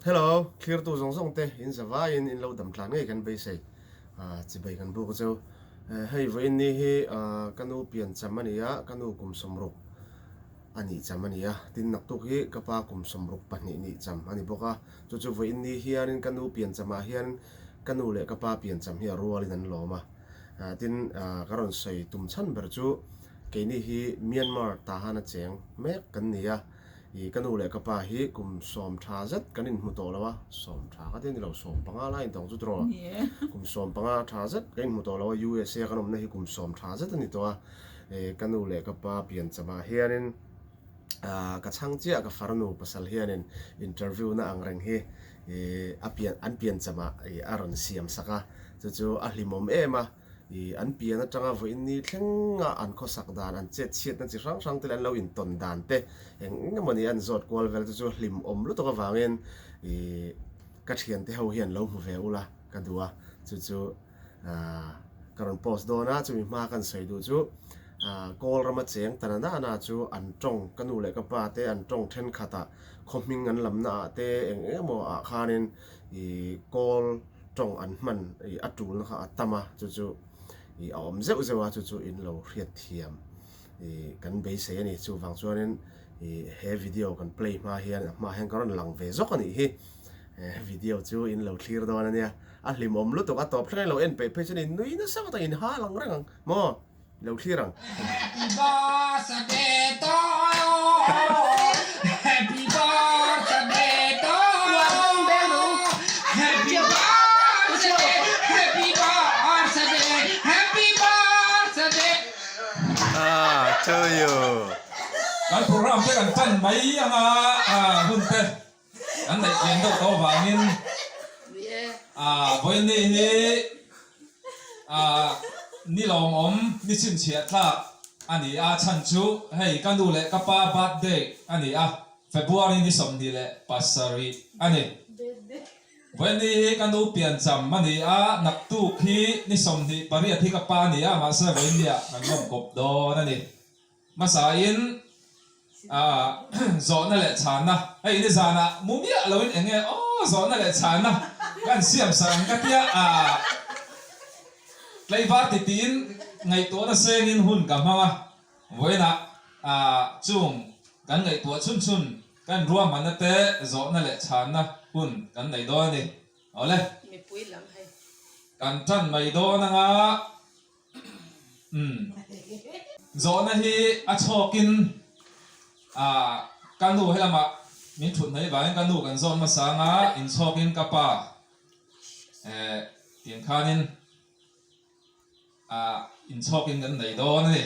Hello, thlirtu zawng zawng te in za vaiin in lo dam tlan ngei kan beisei chibai kan buk chu. Hei vawiin ni hi ka nu pian cham a ni a, ka nu kum 60 a nih cham a ni a, tin naktuk hi ka pa kum 62 nih cham a ni bawk a. Chu chu vawiin ni hianin ka nu pian chamah hian ka nu leh ka pa pian cham hi a rualin an lawm a. Tin, ka rawn sawi tum chhan ber chu keini hi Myanmar Tahan a cheng mek kan ni a. Ih, ka nu leh ka pa hi kum 10 zet kan inhmu tawh lo a, 10 ka ti a ni lo, 15 lai intawng chu tiraw? Kum 15 tha zet kan inhmu tawh lo a, USA kan awmna hi kum 10 zet a ni tawh a. Ih, ka nu leh ka pa pianchamah hianin ah ka chhang chiah ka farnu pasal hianin interview na ang reng hi ih a pian an pianchamah ih a rawn siam sak a, chu chu a hlimawm em a. Ih, an pian atanga vawiin ni thlenga an khawsak dan, an chet chhiatna chi hrang hrang te leh an lo intawn dan te eng eng emaw ni an zawt kual vel te chu hlimawm lutuk avangin ih ka thiante ho hian lo hmu ve ula ka duh a, chu chu ah ka rawn post dawn a, chumi hma kan sawi duh chu ah kawl rama cheng ta na na chu an tawng ka nu leh ka pa te an tawng thenkhatah khaw hming an lamna ah te eng eng emaw ah khanin ih kawl tawng an hman ih a tulna kha a tam a, chu chu ih a awm zeuh zeuh a, chu chu in lo hriat thiam ih kan beisei a ni. Chuvang chuanin ih he video kan play hma hian a hmaah hian ka rawn lang ve zawk a nih hi. Video chu in lo thlir dawn a nia, a hlimawm lutuk a tawp thleng in lo en peih phei chuan in nui nasa ngawt ang, in hal ang reng ang maw? Lo thlir ang. Happy birthday to you Happy birthday to you Happy birthday Happy birthday Happy birthday Ah, to you. Kan program te kan tan mai anga hun te kan neih tlem deuh tawh avangin vawiin hi ni lawmawm ni chhinchhiah tlak a ni a, chhan chu hei ka nu leh ka pa birthday a ni a, February ni 27 a ni. Vawiin hi ka nu piancham a ni a, naktuk hi ni 28 hi ka pa a ni a, mahse vawiin niah kan lawmkawp dawn a ni. Hmasain zawhna leh chhanna, hei nizanah mu miah loin eng nge aw zawhna leh chhanna kan siam sak ang ka tia tlaivar titiin ngaihtuahna sengin hun ka hmang a, vawiinah chung kan ngaihtuah chhun chhun kan ruahmanna te zawhna leh chhanna hun kan nei dawn a ni. Awle, kan tan mai dawn anga. Umm. Zawhna hi a chhawkin ah ka nu helamah min thut mai vangin ka nu kan zawt hmasa anga inchhawkin ka pa eh tiang khanin ah inchhawkin kan nei dawn a ni.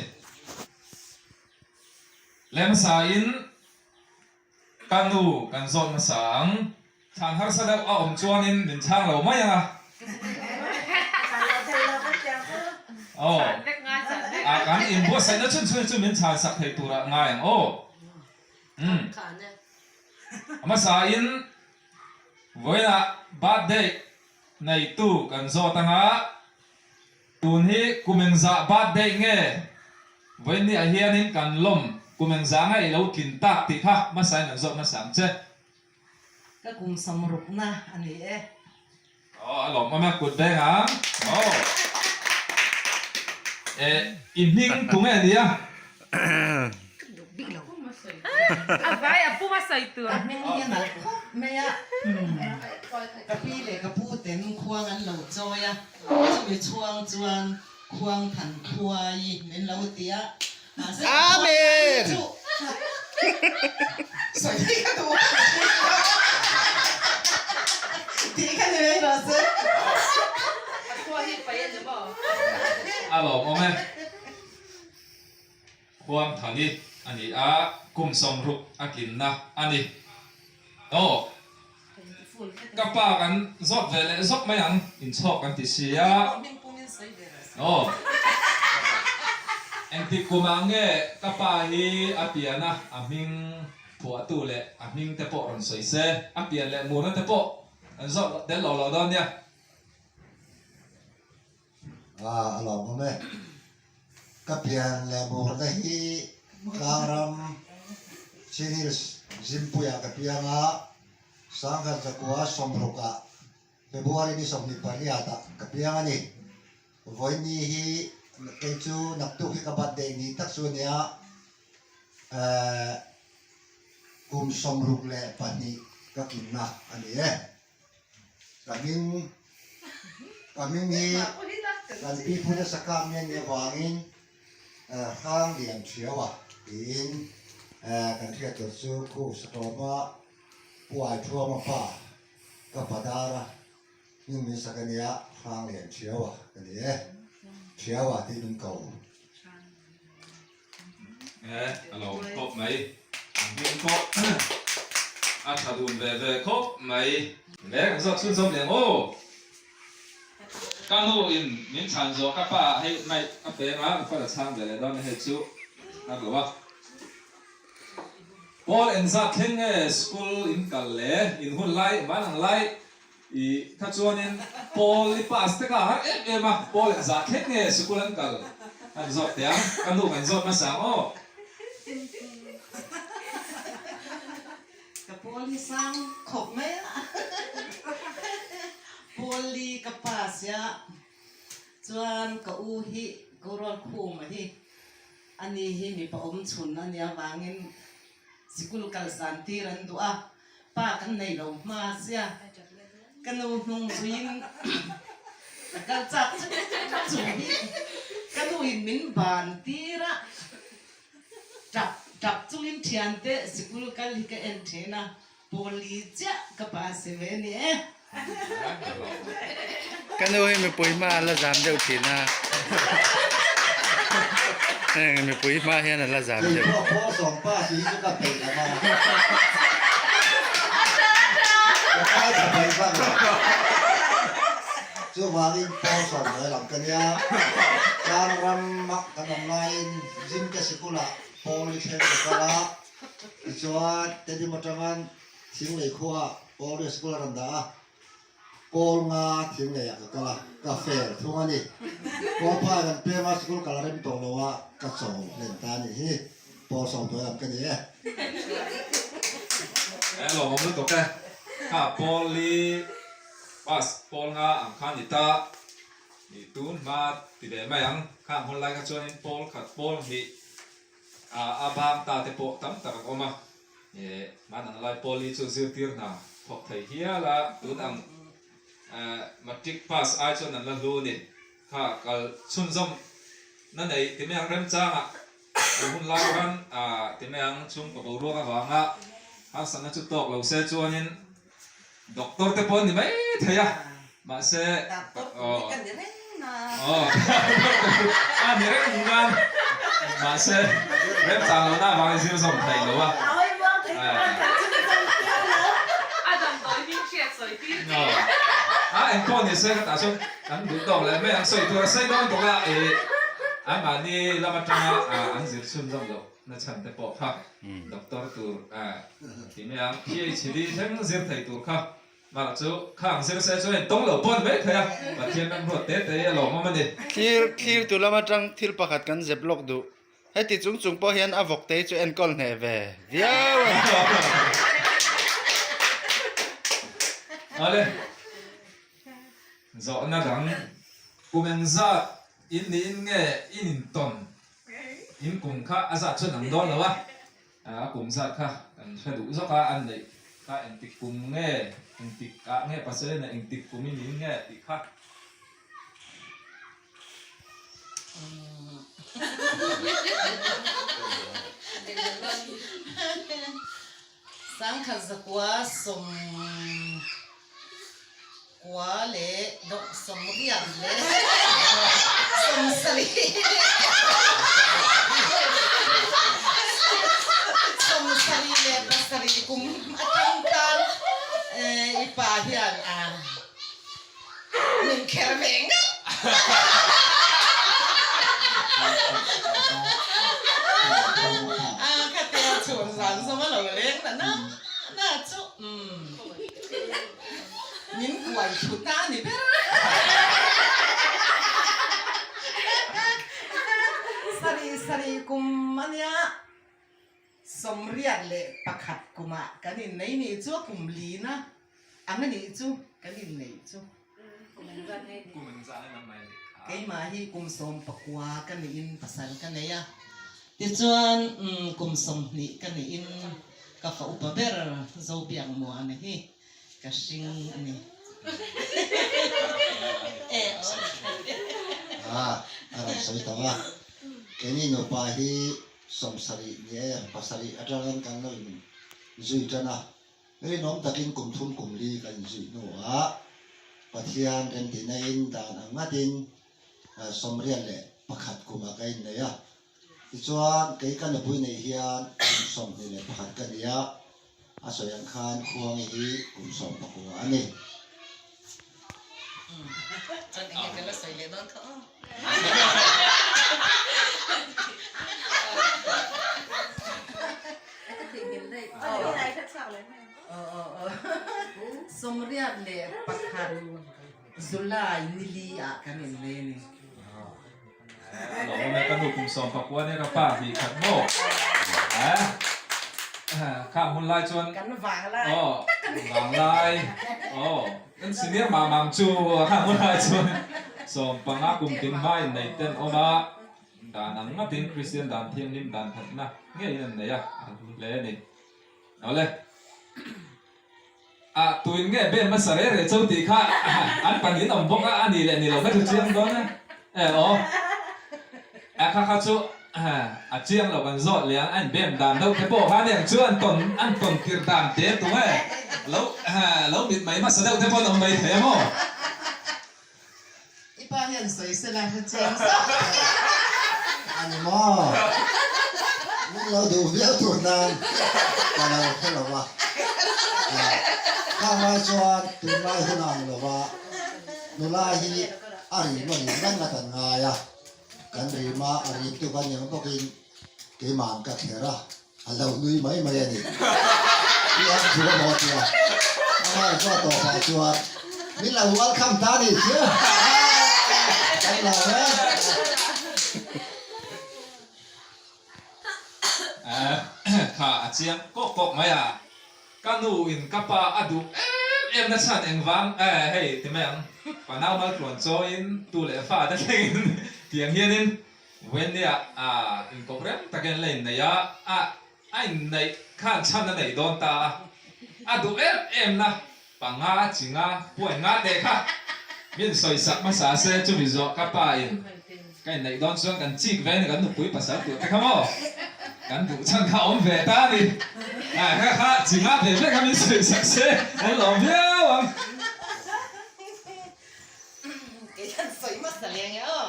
Lemsain Ka nu kan zawt hmasa ang. Chhan harsa deuh a awm chuanin min chhang lo mai ang a. Aw. A kan inbuatsaihna chhun chhun chu min chhan sak thei turah ngai ang aw. Umm. A hmasain vawiinah birthday neitu kan zawt ang a. Tun hi kum engzah birthday nge vawiin ni ah hianin kan lawm kum engzah nge i lo tlin tak tih kha hmasain kan zawt hmasa ang che. Ka kum 60na a ni e. Aw a lawmawm e kut beng ang aw. E i hming tu nge nia? Ka hming hi a nalh khawp mai a, ka pi leh ka pu ten khuang an lo chawi a. Chumi chhuang chuan khuang than khuai min lo ti a, mahse ka khuang hi chu sawi hi ka duh a tih kha ni mai rawh se. A lawmawm e. Khuang Thani a ni a, kum 60 a tlinna a ni. Aw, ka pa kan zawt ve leh zawk mai ang, inchhawk kan ti si a. Aw, engtik kumah nge ka pa hi a pian a, a hming phuahtu leh a hming te pawh rawn sawi se, a pian leh murna te pawh kan zawt tel lo lo dawn nia. A lawmawm e. Ka pian leh murna hi Tlangram Chin Hills Zimpuiah ka piang a. Sangkhat zakua sawmrukah February ni 28 ah ka piang a ni. Vawiini hi kei chu naktuk hi ka birthday ni tak chu a nia. Eh, kum 62 ka kinna a ni e. Ka hming ka hming hi kan pi phute sakap nge nih avangin Hrang Lian Thiaua tiin kan hriat tur chu khu Satlawma Pu Aithuama pa ka padara hming min sak a nia Hrang Lian Thiaua ka ni e. Thiaua tih min ko. E a lo khawp mai. An hming pawh a tha dun ve ve khawp mai. Le kan zawk chhunzawm leh ang aw. Ka nu in min chhan zawh ka pa hei mic a peng a, ka fa la chhang ve leh dawn a hei chu har lo a. Pawl engzat thleng nge school in kal le in hun lai van ang lai I kha chuanin Paul i pass te kha a har em em a, Paul engzah thleng nge sikul an kal an zawt teh ang, ka nu kan zawt hmasa ang aw. Ka Paul hi sang khawp mai a, Paul i ka pass a, chuan ka u hi Goral Khuma hi ani hi mipa awm chhun a nia vangin sikul kal zan tir an duh a, Pa kan nei lo hma sia, ka nu hnung zuiin ka kal chak chung hi ka nu in min ban tir a, tap tap chungin thiante sikul kal hi ka en thin a, Pawli chiah ka pa si ve ni e. Ka nu hi mipui hma a la zam deuh thin a, heng mipui hma hian a la zam deuh. Keipawh pawl sawmpa tih hi chu ka peih lo va, ka ngaithla peih vak lo. Chuvangin pawl sawmhnuai lam ka nia, tlangrama kan awm laiin Zimte sikulah pawl i thleng ka kal a, tichuan Tedim atangin Thinglei khuaah Paul Risk School a rawn dah a, Paul nga Thingleiah ka kal a, ka fail thung a ni. Paul phai kan peng a, school kal a rem tawh lo a, ka chaw hlen ta a nih hi. Paul sawmtuai lam ka ni e. He lawmawm lutuk e. Kha Paul li pass Paul nga ang kha ni ta. Ni tun hma ti ve mai ang. Khang hun lai kha chuanin Paul khat Paul hnih a bang ta te pawh tam tak an awm a. Hman ang lai pawl hi chu zirtir hna thawk thei hial a, tun ang matric pass ai chuan an la hlu a ni. Kha kal chhunzawm na nei ti mai ang remchangah an hun lai khan ti mai ang chhungkaw boruak avanga harsatna chu tawk lo se chuanin Doctor te pawh an ni mai thei a, mahse Doctor tur hi ka ni reng na. Aw, doctor tur a ni reng nan, mahse remchang lohna avangin zir zawm thei lo a. A engpawh ni se ka tah chuan kan duh tawk leh mai ang sawi tur a sawi dawn bawk a, ih anmahni lam atanga an zir chhunzawm loh na chhan te pawh kha Doctor tur ti mai ang, PhD thleng zir thei tur kha mah chu khang zir se chuan in tawng lo pawh a ni mai thei a, Pathian remruat te te hi a lawmawm a ni. Thlir thlir tu lam atang thil pakhat kan zep lawk duh. Heti chung chung pawh hian a vawk te hi chu enkawl hneh ve viau a ni. Awle, zawhna dang kum engzat in niin nge in intawn In kum kha a zat chuan ang dawn lo a, a kum zat kha kan hre duh zawk a, an neih kha engtik kum nge, engtik ah nge pasal in engtik kum in in nge tih kha. Sangkhat zakua sawm kua leh dawh 80 leh 70 77 kum atang khan i pa hian a min kher ve ngauh. A khatia chhun zan zawm a lo leng ta na na chu umm. Min kuai thut a ni ber. Sari sari kum a nia. 81 kumah kan innei nih chu a kum lina ang a nih chu kan inneih chu. Keimah hi kum 19 ka nihin pasal ka nei a, tichuan kum 20 ka nihin ka fa upa ber Zobiakmuana hi ka hring a ni. A rawn sawi tawh a, keini nupa hi 70 ni e, pasarih atangin kan lo inzui tan a, Rinawm takin kum thum kum li kan inzui hnuah Pathian remtihnain dan ang ngatin 81 kumah ka innei a. Tichuan, kei ka nupui neih hian kum 21 ka ni a, a sawi ang khan Khuangi hi kum 19 a ni. Chuan enge ka la sawi leh dawn kha aw. 81 July nili ah kan innei a ni. Lawm awm e ka nu kum 19 nia ka pa hnih khat maw eh khang hun lai chuan Kan vanglai tak a ni. Vanglai aw kan senior mah mang chu khang hun lai chuan 15 kum tin hma innei ten awm a dan ang ngatin Kristian dan thianghlim dan thatna ngeiin an nei a a hlu hle a ni. Awle. Ah, tuin nge bem hmasa reh reh cho tih kha an pahnihin awm bawk a, a ni leh ni lo kha chu chiang dawn e. E aw, a kha kha chu a chiang lo kan zawt leh ang, a inbem dan deuh te pawh kha aniang chu an tawn an tawn tirh dan te tung e, lo lo mit mai hmasa deuh te pawh an awm mai thei a maw? I pa hian sawi sela hre chiang zawk. A ni maw? Min lo duh viau tur nan ka lo hre lo va. Khang lai chuan tunlai hun a ang lo va, nula hi a rim a rim reng a tan ngai a, kan rim a, a rim tu kan ni ang bawkin keima'n ka kher a. A lo nui mai mai a ni. I an thu a maw tia. Amah chu a tawpah chuan min lo welcome ta ni chu. Kan lo e. Kha a chiang kawk kawk mai a. Ka nu in ka pa a duh em em na chhan engvang hei ti mai ang. Pa nau mal tluan chawiin tu leh fa te thlengin tiang hianin Wendy-a inkawp rem takin an la inneih a, a a inneih khan chhan a neih dawn ta a, a duh em em na panga chinga puai nga teh kha min sawi sak hmasa se chumi zawh ka pa in ka inneih dawn chuan kan chik ve a ni kan nupui pasal tur te kha maw kan duh chhan kha a awm ve ta a ni, kha kha chinga ve ve kha min sawi sak se an lawm viau ang. Kei hian sawi hmasa leh ang e aw.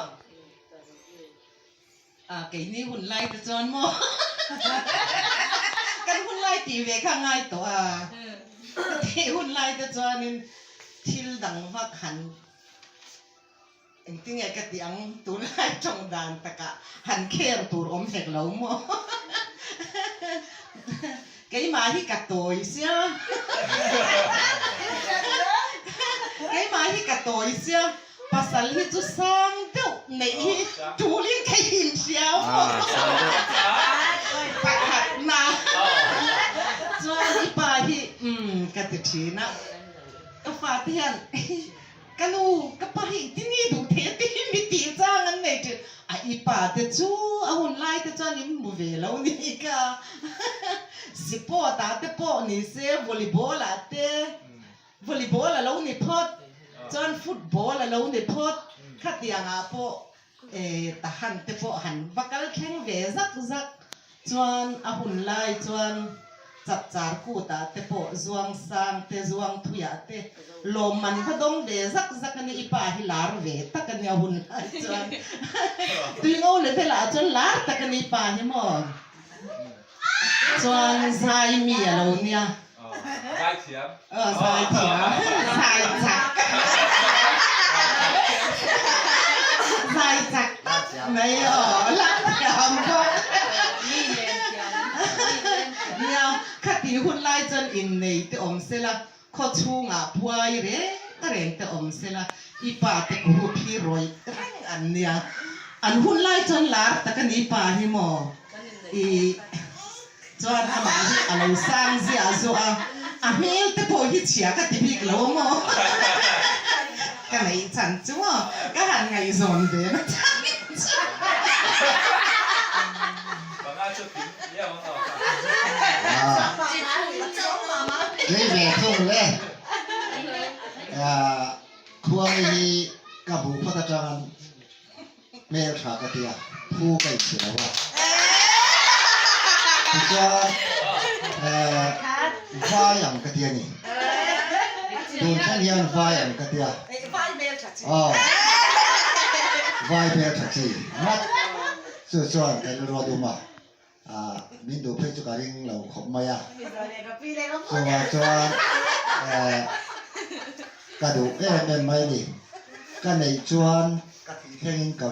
A keini hun lai te chuan maw kan hun lai tih ve kha ngai tawh a, ka tih hun lai te chuanin thil dang vak han engtinge ka tih ang tunlai tawng dan takah han kher tur awm hek lo maw keimah hi ka tawi sia keimah hi ka tawi sia. Pasal hi chu sang deuh neih hi tulin ka inhria maw? Pakhatna chuan i pa hi umm ka ti thin a, ka fate hian ka nu ka pa hi engtin nge duh thei a ti hi mi tih chang an nei thin a, i pa te chu a hun lai te chuan in hmu ve lo ni ka sipawt ah te pawh ni se volleyball ah te. Volleyball a lo ni phawt, chuan football a lo ni phawt, khatiang ah pawh eh tahan te pawh han va kal thleng ve zak zak, chuan a hun lai chuan chapchar kut ah te pawh zuang sang te zuang thui ah te lawmman va dawng ve zak zak a ni, i pa hi lar ve tak a ni a hun lai chuan tuingo level ah chuan lar tak a ni i pa hi maw. Chuan zai mi a lo nia. Zai thiam. Aw zai thiam. Zai chak. Zai chak tak mai aw. Lam thiam bawk. Mi lem thiam. Mi lem thiam. Nia, khati hun lai chuan innei te awm sela Khaw chhungah phuai reng reng te awm sela, i pa te group hi rawih reng an nia. An hun lai chuan lar tak a ni pa hi maw? I. Chuan amah hi a lo sang ziah zuah a, a hmel te pawh hi chhia ka ti bik lo maw? Ka neih chhan chu maw ka han ngaihzawn ve na chhan chu. Kei ve thung le, Khuangi hi ka hmuh phawt atangin Hmel tha ka ti a, phu ka inchhe lo a. Tichuan vai ang ka ti a ni. Tun thleng hian vai ang ka ti a. Aw, vai hmel tha chi ngawt. Chu chuan ka rilru a dum a. Min duh phei chu ka ring lo khawp mai a, chuvang chuan ka duh em em mai a ni. Ka neih chuan ka thih thlengin ka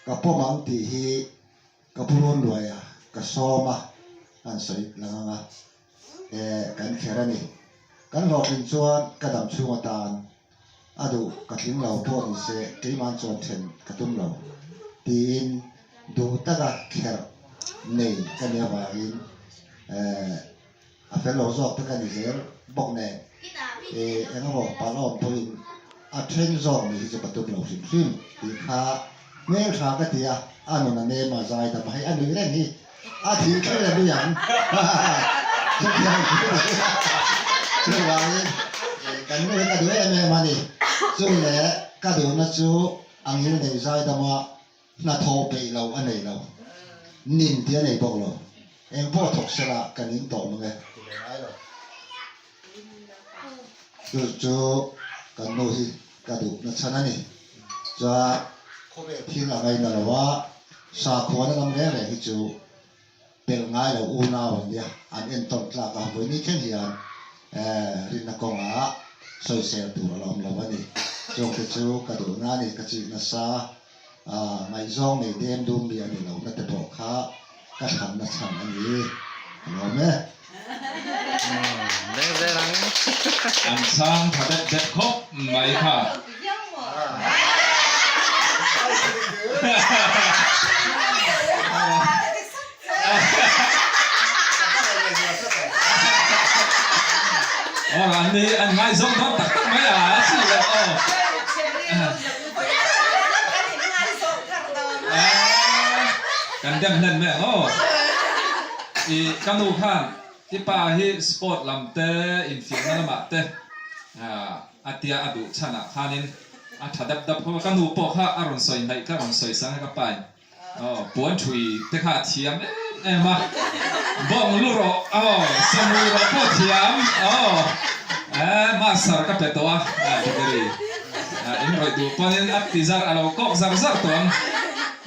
ka pawm ang tih hi ka pu rawn luai a, ka sawm a, an sawi lang ang a, kan kher a ni. Kan hlawhtlin chuan ka dam chhung atan A duh ka tling lo pawh ni se keiman chuan then ka tum lo tiin duh taka kherh nei ka nih avangin a fel lo zawk te ka ni zel bawk nen eng emaw palh awm pawhin a then zawk nih hi chu ka tum lo hrim hrim tih kha hmeltha ka ti a, a nun a nem a zai dam a hei a nuih reng hi. A thih thleng a nui ang. Chutiang chu a ni. Chuvangin kan nu hi ka duh em em a ni. Chu leh ka duhna chu a ngil nei zaidama hnathawh peih lo a nei lo. Nin tih a nei bawk lo. Eng pawh thawk sela ka ning tawh mang e. Ti ve ngai lo. Chu chu kan nu hi ka duhna chhan a ni. Chuan khawvel thil a ngaina lo a, sakhuana lam reng reng hi chu pelh ngai lo unau an nia, an entawn tlak a, vawiini thleng hian rinna kawngah sawisel tur a la awm lo a ni. Chungte chu ka duhna a ni, ka chih nasa a, ngaihzawng nei dem dum mi a ni lo na te pawh kha ka thlanna chhan a ni. Ka lawm e. Leng zel ang. An chhang tha dep dep khawp mai kha. Aw an ni an ngaizawng dawn tak tak mai a a chi le aw. Kan dem hlen mai ang aw. I ka nu khan i pa hi sport lam te infiamna lamah te a tia a duh chhanah khanin a tha dap dap khawp a, ka nu pawh kha a rawn sawi hnaih ka rawn sawi sang a ka pa in aw puan thui te kha a thiam em em a, bawng lu rawh aw samu rawh pawh thiam aw master ka pe tawh a degree in rawih duh pawhin a ti zar a lo kawk zar zar tawh ang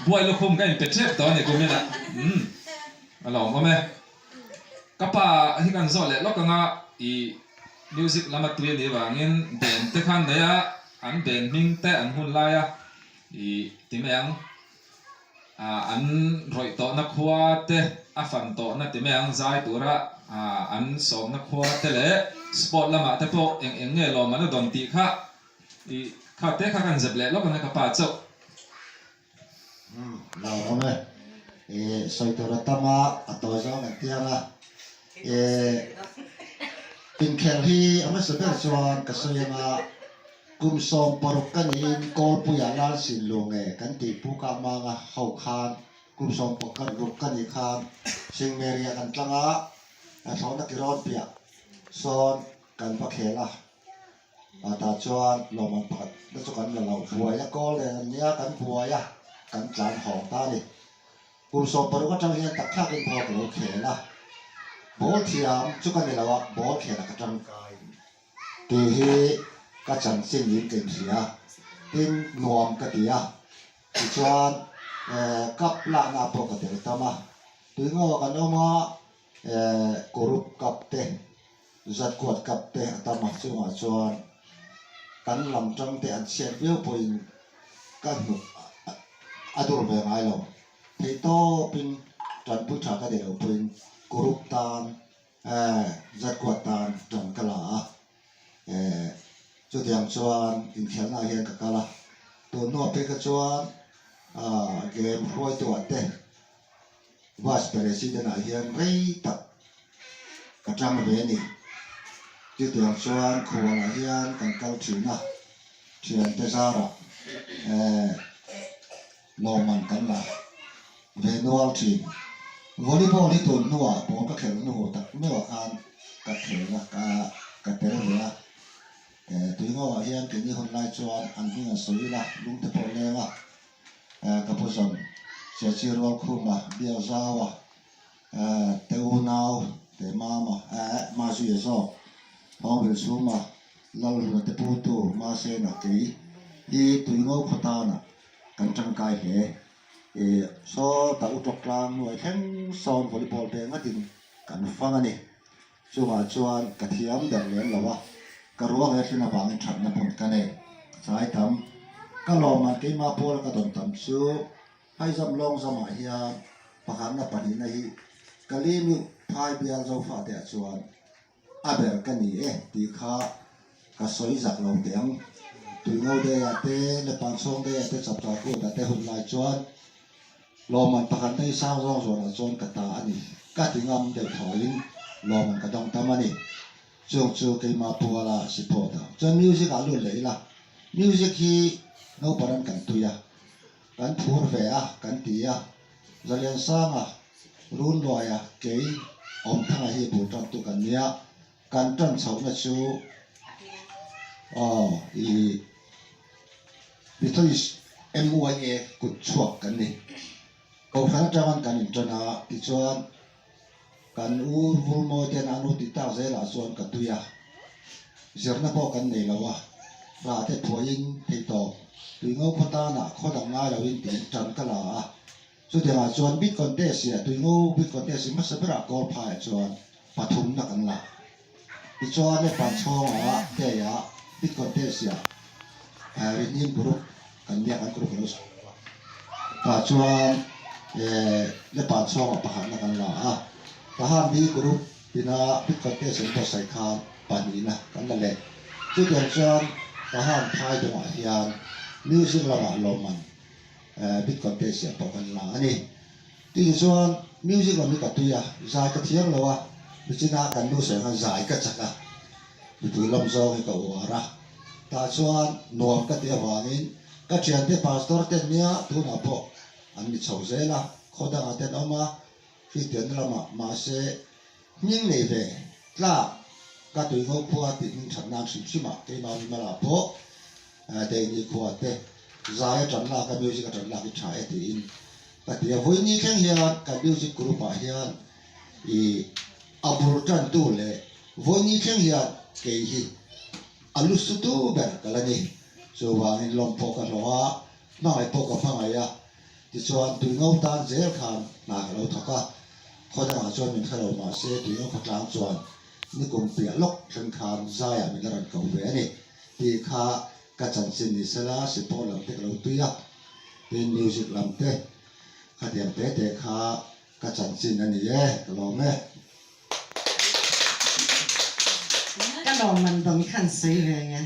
buai lukhum ka inpe tep tawh a ni kuminah umm. A lo awm e. Ka pa hi kan zawh leh lawk anga i music lama tui a nih avangin band te khan nei a, an band hming te an hun lai a i ti mai ang. Ah an rawih tawhna khua te a fan tawhna ti mai ang zai tura ah an sawmna khua te leh sport lamah te pawh eng eng nge lawm an a dawn tih kha i kha te kha kan zep leh lawk anga ka pa chauh. Lo awm e. I sawi tur a tam a, a tawi zawng kan tiang a. I inkhelh hi a hmasa ber chuan ka sawi ang a, kum 16 ka niin Kawlpuia Lalsin Lunge kan tih Pu Kahmanga ho khan kum 16 ka nih khan Singmeriah kan tlang a, thlawhna kirawn piah sawn kan va khel a. Ah tah chuan lawmman pakhat na chu kan la lo buai a, kawl nen an nia kan buai a, kan tlan hawng ta a ni. Kum 16 atang hian tak thlakin ball ka lo khel a, ball thiam chu ka ni lo a, ball khel a ka tangkai tih hi ka chanchin niin ka inhria, tin nuam ka ti a, tichuan eh cup lakna pawh ka tel tam a, tuingaw kan awm a eh kurup cup te. Zatkuat kap te a tam a, chungah chuan kan lam tang te an chhiat viau pawhin ka hnuk a dur ve ngai lo. Theihtawpin tanpui tha ka ni lo pawhin kurup tan zatkuat tan tan ka la a, chutiang chuan inkhelhnaah hian ka kal a, tun hnuah phei kha chuan game hruaituah te. Vice President ah hian rei tak ka tang ve a ni. Chutiang chuan khualah hian kan kal thin a, thiante zarah eh lawmman kan la ve nual thin. Volleyball hi tun hnuah ball ka khelh hnu tak meuhah khan ka khel a, ka ka tel ve a. Eh tuingawah hian keini hun lai chuan an hming an sawi ila lungte pawh leng a, eh ka pu zawn Siachi Rualkhuma Biakzaua eh te unau te mama eh Mazuia zawk Thawngvil chhuma Lalhluna te putu Masena kei hi tuingo khaw tanah kan tangkai hle. Ih sawtah utawk tlang hnuai thleng sawn volleyball te ngatin kan fang a ni. Chungah chuan ka thiam ber lem lo a, ka ruang he thlin avangin thatna hmun ka nei. Ka chai tam. Ka lawmman keimah pawla ka dawn tam chu Haizam lawng zamah hian pakhatna pahnihna hi ka limit phai bial Zofate ah chuan a ber ka ni e tih kha ka sawi zak lo teh ang. Tuingo Day ah te, Lepanchhawng Day ah te, Chapchar Kut ah te hun lai chuan Lawmman pakhatna hi sang zawng zawnah chuan ka ta a ni. Ka ti ngam deuh thawiin lawmman ka dawng tam a ni. Chung chu keimah puala support ah chuan music ah lut leh ila. Music hi naupang an kan tui a, kan phur ve a kan ti a. Zaliansanga, Runluaia, kei, Awmthanga hi bul tantu kan nia. Kan tan chhohna chu aw i Methodist MYA kut chhuak kan ni. Kohhran atangin kan intan a, tichuan kan u Vulmawi ten an u tih tak zelah chuan ka tui a, zirna pawh kan nei lo a, hla te phuahin theihtawp tuingo khaw tanah khaw dang ngai loin tiin tan ka la a. Chutiangah chuan bid contest hi a tuingo bid contest hi hmasa berah kawl phaiah chuan pathumna kan la. Tichuan Nepal chhawngah day-ah bid contest hi a Rihnim group kan nia kan group a lo sawi lo a. Tah chuan Nepal chhawngah pakhatna kan la a, Tahan B group ina bid contest an buatsaih khan pahnihna kan la leh. Chutiang chuan Tahan phai dawngah hian music lamah lawmman Bit contest ah pawh kan la a ni. Tih chuan music lam hi ka tui a, zai ka thiam lo a, nichina kan nu sawi khan zai ka chak a, mipui lam zawng hi ka uar a, tah chuan nuam ka tih avangin ka thiante pastor ten nia tunah pawh an ni chho zel a, khaw dangah te an awm a, hriattianna lamah mahse hming nei ve tlak ka tui ngo khua tih hming that nan hrim hrim ah keimah Vimala pawh Daini khua te zai a tan lak a music a tan lak hi tha e tiin ka ti a, vawiin ni thleng hian kan music group ah hian ih a bul tan tu leh vawiin ni thleng hian kei hi a lu su tu ber ka la ni, chuvangin lawm pawh ka hlawh a, hmangaih pawh ka hmangaih a. Tichuan, Tuingo tan zel khan hna ka lo thawk a, khaw dangah chuan min hre lo mah se Tuingo khawtlang chuan nikum piah lawk thleng khan zaiah min la rawn ko ve a ni tih kha ka chanchin ni sela sipawh lam te ka lo tui a, tin music lam te khatiang te te kha ka chanchin a ni e, ka lawm e. Ka lawmman dawng khan sawi ve nge.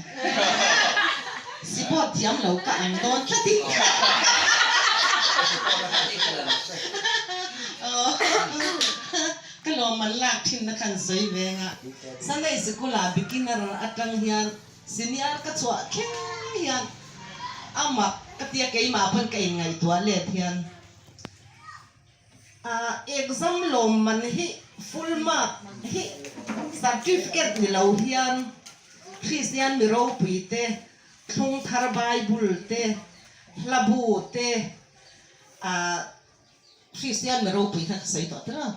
Sipawt thiam lo ka ang dawn tlat in. Ka lawmman lak thin na khan sawi ve nga. Sunday sikul ah beginner atang hian senior ka chhuah thleng hian a mak ka tia keimah pawn ka inngaihtuah let hian. Exam lawmman hi full mark hi certificate ni lo hian Kristian mi ropui te, thlung thar Bible te, hla bu te, Kristian mi ropui kha ka sawi tawh tir a,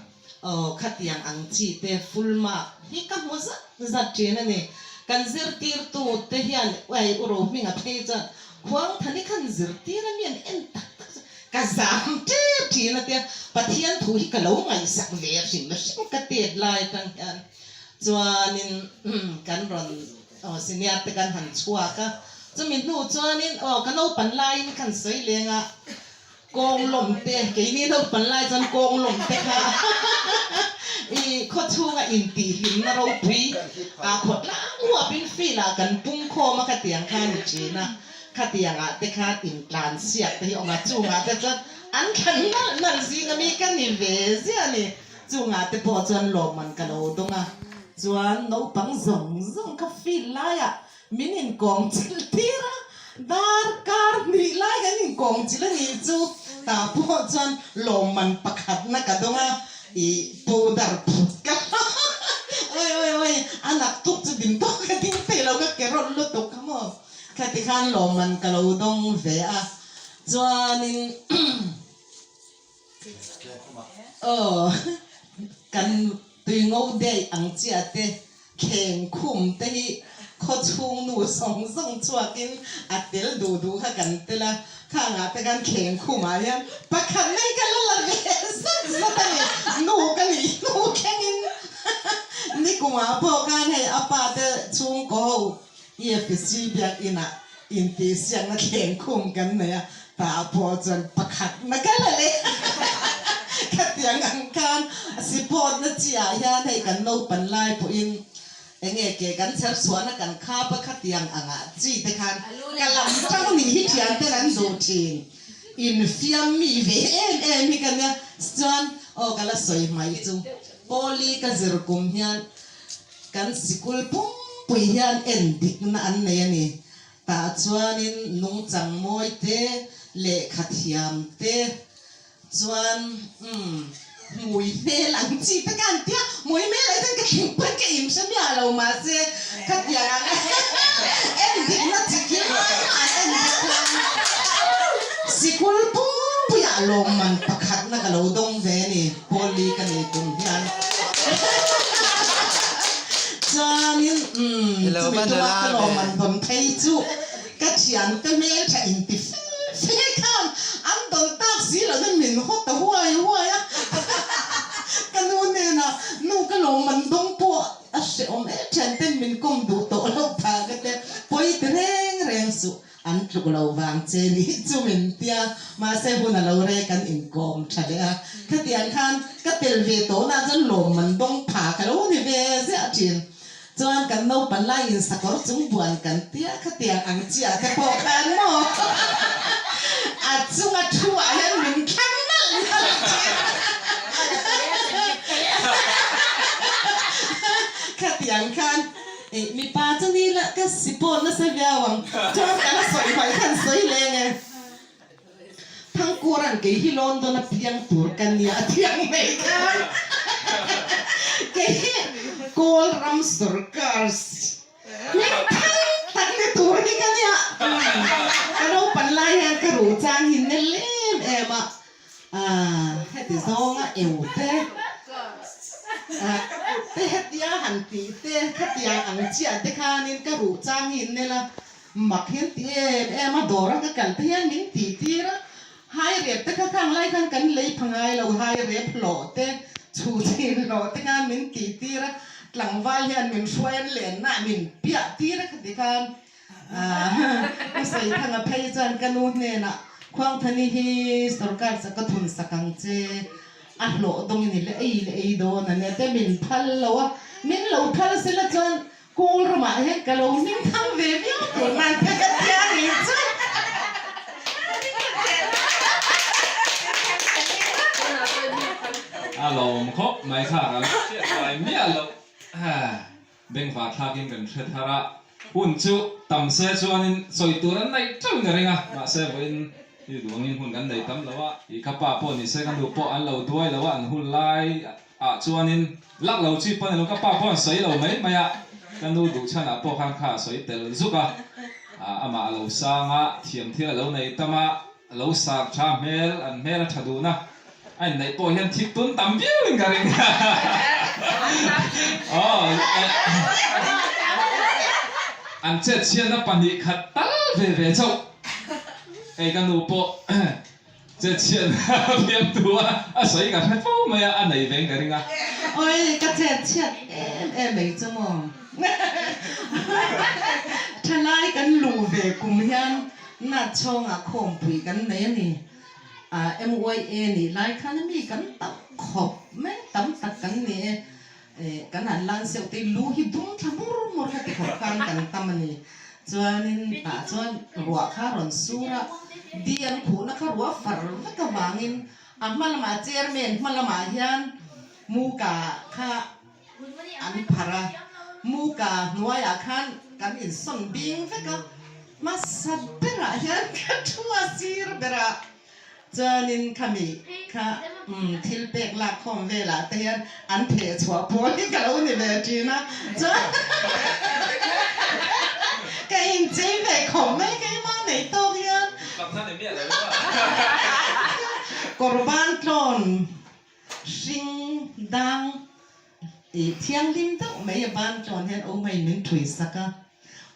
aw khatiang ang chi te full mark hi ka hmu zat zat thin a ni. Kan zirtirtu te hian uai u Rohminga phei chuan Khuangthani khan zirtir a mi an en tak tak chu Ka zam tep thin a tia, Pathian thu hi ka lo ngaihsak ve hrim hrim ka tet lai atang hian chuanin kan rawn aw senior te kan han chhuak a, chumi hnu chuanin aw ka naupan laiin khan sawi leng a, kawng lawm te keini naupan lai chuan kawng lawm te kha i khaw chhunga intihhlimna ropui ah khawtlang huapin field ah kan pung khawm a khatiang kha a ni thin a. Khatiang ah te khan intlan siak te hi awm a, chungah te chuan an thlan nalh nalh zing ami ka ni ve ziah a ni. Chungah te pawh chuan lawmman ka lo dawng a, chuan naupang zawng zawng kha field laiah min inkawng chilh tir a, darkar hnih lai kan inkawng chilh a nih chu. Tah pawh chuan lawmman pakhatna ka dawng a, ih powder phut ka oi oi oi a naktuk chu din pawh ka ding thei lo ka ke rawlh lutuk kha maw. Khati khan lawmman ka lo dawng ve a, chuanin aw kan tuingo daih ang chiah te thleng khum te hi khawchhung nu zawng zawng chhuakin a tel duh duh kha kan tel a, khangah te khan thleng khumah hian pakhat mai ka la la ve zat zat a ni, nu ka nih hnu thlengin nikumah pawh khan hei a pa te chhungkaw ho EFC biakinah intihsiakna thleng khum kan nei a, tah pawh chuan pakhat na ka la leh khatiang ang khan sipawtna chi ah hian hei kan naupan lai pawhin enge ke kan chher chhuahna kan khap a khatiang angah chi te khan ka lam tang nih hi thian ten an duh thin infiam mi ve em em hi ka nia chuan aw ka la sawi mai chu Pawli ka zir kum hian Kan sikul pumpui hian en dikna an nei a ni. Tah chuanin nungchang mawi te, lehkha thiam te chuan umm hmui hmel ang chi te ka han tia, hmui hmel ah hian ka thleng pawn ka inhre miah lo mahse khatiang ang en dikna chi kim an en dik khan sikul pumpuiah lawmman pakhatna ka lo dawng ve a ni. Pawlli ka nei kum hian chuanin umm chumi tuma ka lawm an dawn phei chu ka thiante hmeltha inti fe fe khan an dawn tak si lovin min haw ta huai huai a ka nu hnenah nu ka lawm an dawng pawh a hrehawm em thianten min kawm duh tawh loh phah ka tia pawi ti reng reng suh. An tluk lo vang che nih chu min tia, mahse hun a lo rei kan inkawm tha leh a, khatiang khan ka tel ve tawhna chuan lawmman dawng pha ka lo ni ve ziah thin. Chuan kan naupan laiin sakawr chung buan kan tia, khatiang ang chiah te pawh khan maw a chunga thu ah hian min thlang nalh nalh thin. Khatiang khan. Ih, mipa chu ni la ka si pawh nasa viau ang. Chuan ka la sawi hmai khan sawi leng e. Thangkura'n kei hi London a piang tur ka nia a thiang mai khan. Kei hi Kawl ram sorkar hming thang tak ni tur hi ka nia. Ka naupan lai hian ka ruh chang hi nel em em a. Heti zawnga eu te, ka kut te hetia han tih te, khatiang ang chiah te khanin ka ruh chang hi in nel a, mak hian ti em em a, dawra ka kal te hian min tih tir a, hai rep te kha khang lai khan kan lei pha ngai lo, hai rep hlawh te, chhu chhin hlawh te khan min tih tir a, tlangval hian min hruai an lenna ah min piah tir a khati khan. Pu Saithanga phei chuan ka nu hnenah Khuangthani hi sorkar chak ka thun sak ang che, a hlawh dawng i ni le ei leh ei dawn a nia te min phal lo a, min lo phal sela chuan Kawl ramah hian ka lo hming thang ve viau tur nan te ka tia a nih chu. A lawm khawp mai kha ka lo hriat ngai miah loh. Bengvar thlakin kan hre thar a, hun chu tam se chuanin sawi tur an neih teuhin a ring a, mahse vawiin hi duangin hun kan nei tam lo a, i ka pa pawh ni se ka nu pawh an lo duai lo a, an hun lai ah chuanin lak lo chi pawh a ni lo, ka pa pawh an sawi lo mai mai a, ka nu duh chhanah pawh khan kha a sawi tel zuk a, amah a lo sang a, thiam thil a lo nei tam a. A lo sar tha hmel, an hmel a tha dun a, a inneih pawh hian thik tun tam viau in ka ring. Aw, an chet chhiatna pahnih khat tal ve ve chauh. Hei ka nu pawh chet chhiatna fiamtu a a sawi ka hre fo mai a, a nei ve in ka ring a. Oi, ka chet chhiat em em mai chu maw. Thalai kan luh ve kum hian Nat chhawngah khawmpui kan nei a ni. MYA nih lai khan mi kan tam khawp mai, tam tak kan ni e. Kan han lan seuh te lu hi dum thla mur mur kha ti khawp khan kan tam a ni. Chuanin tah chuan ruah kha rawn sur a, di an khuhna kha ruah far vek avangin a hma lamah chairman hma lamah hian Muka kha an pharh a, Muka hnuaiah khan kan insawn bing vek a, hmasa berah hian ka thu a sir berah. Chuanin khami kha thil pek lak khawm velah te hian an theh chhuah pawl hi ka lo ni ve thin a, chuan ka inchei ve khawp mai keimah nei tawk hian kawr ban tlawn hring dang ih thianghlim deuh mai a ban tlawn hian Omaiin min thui sak a.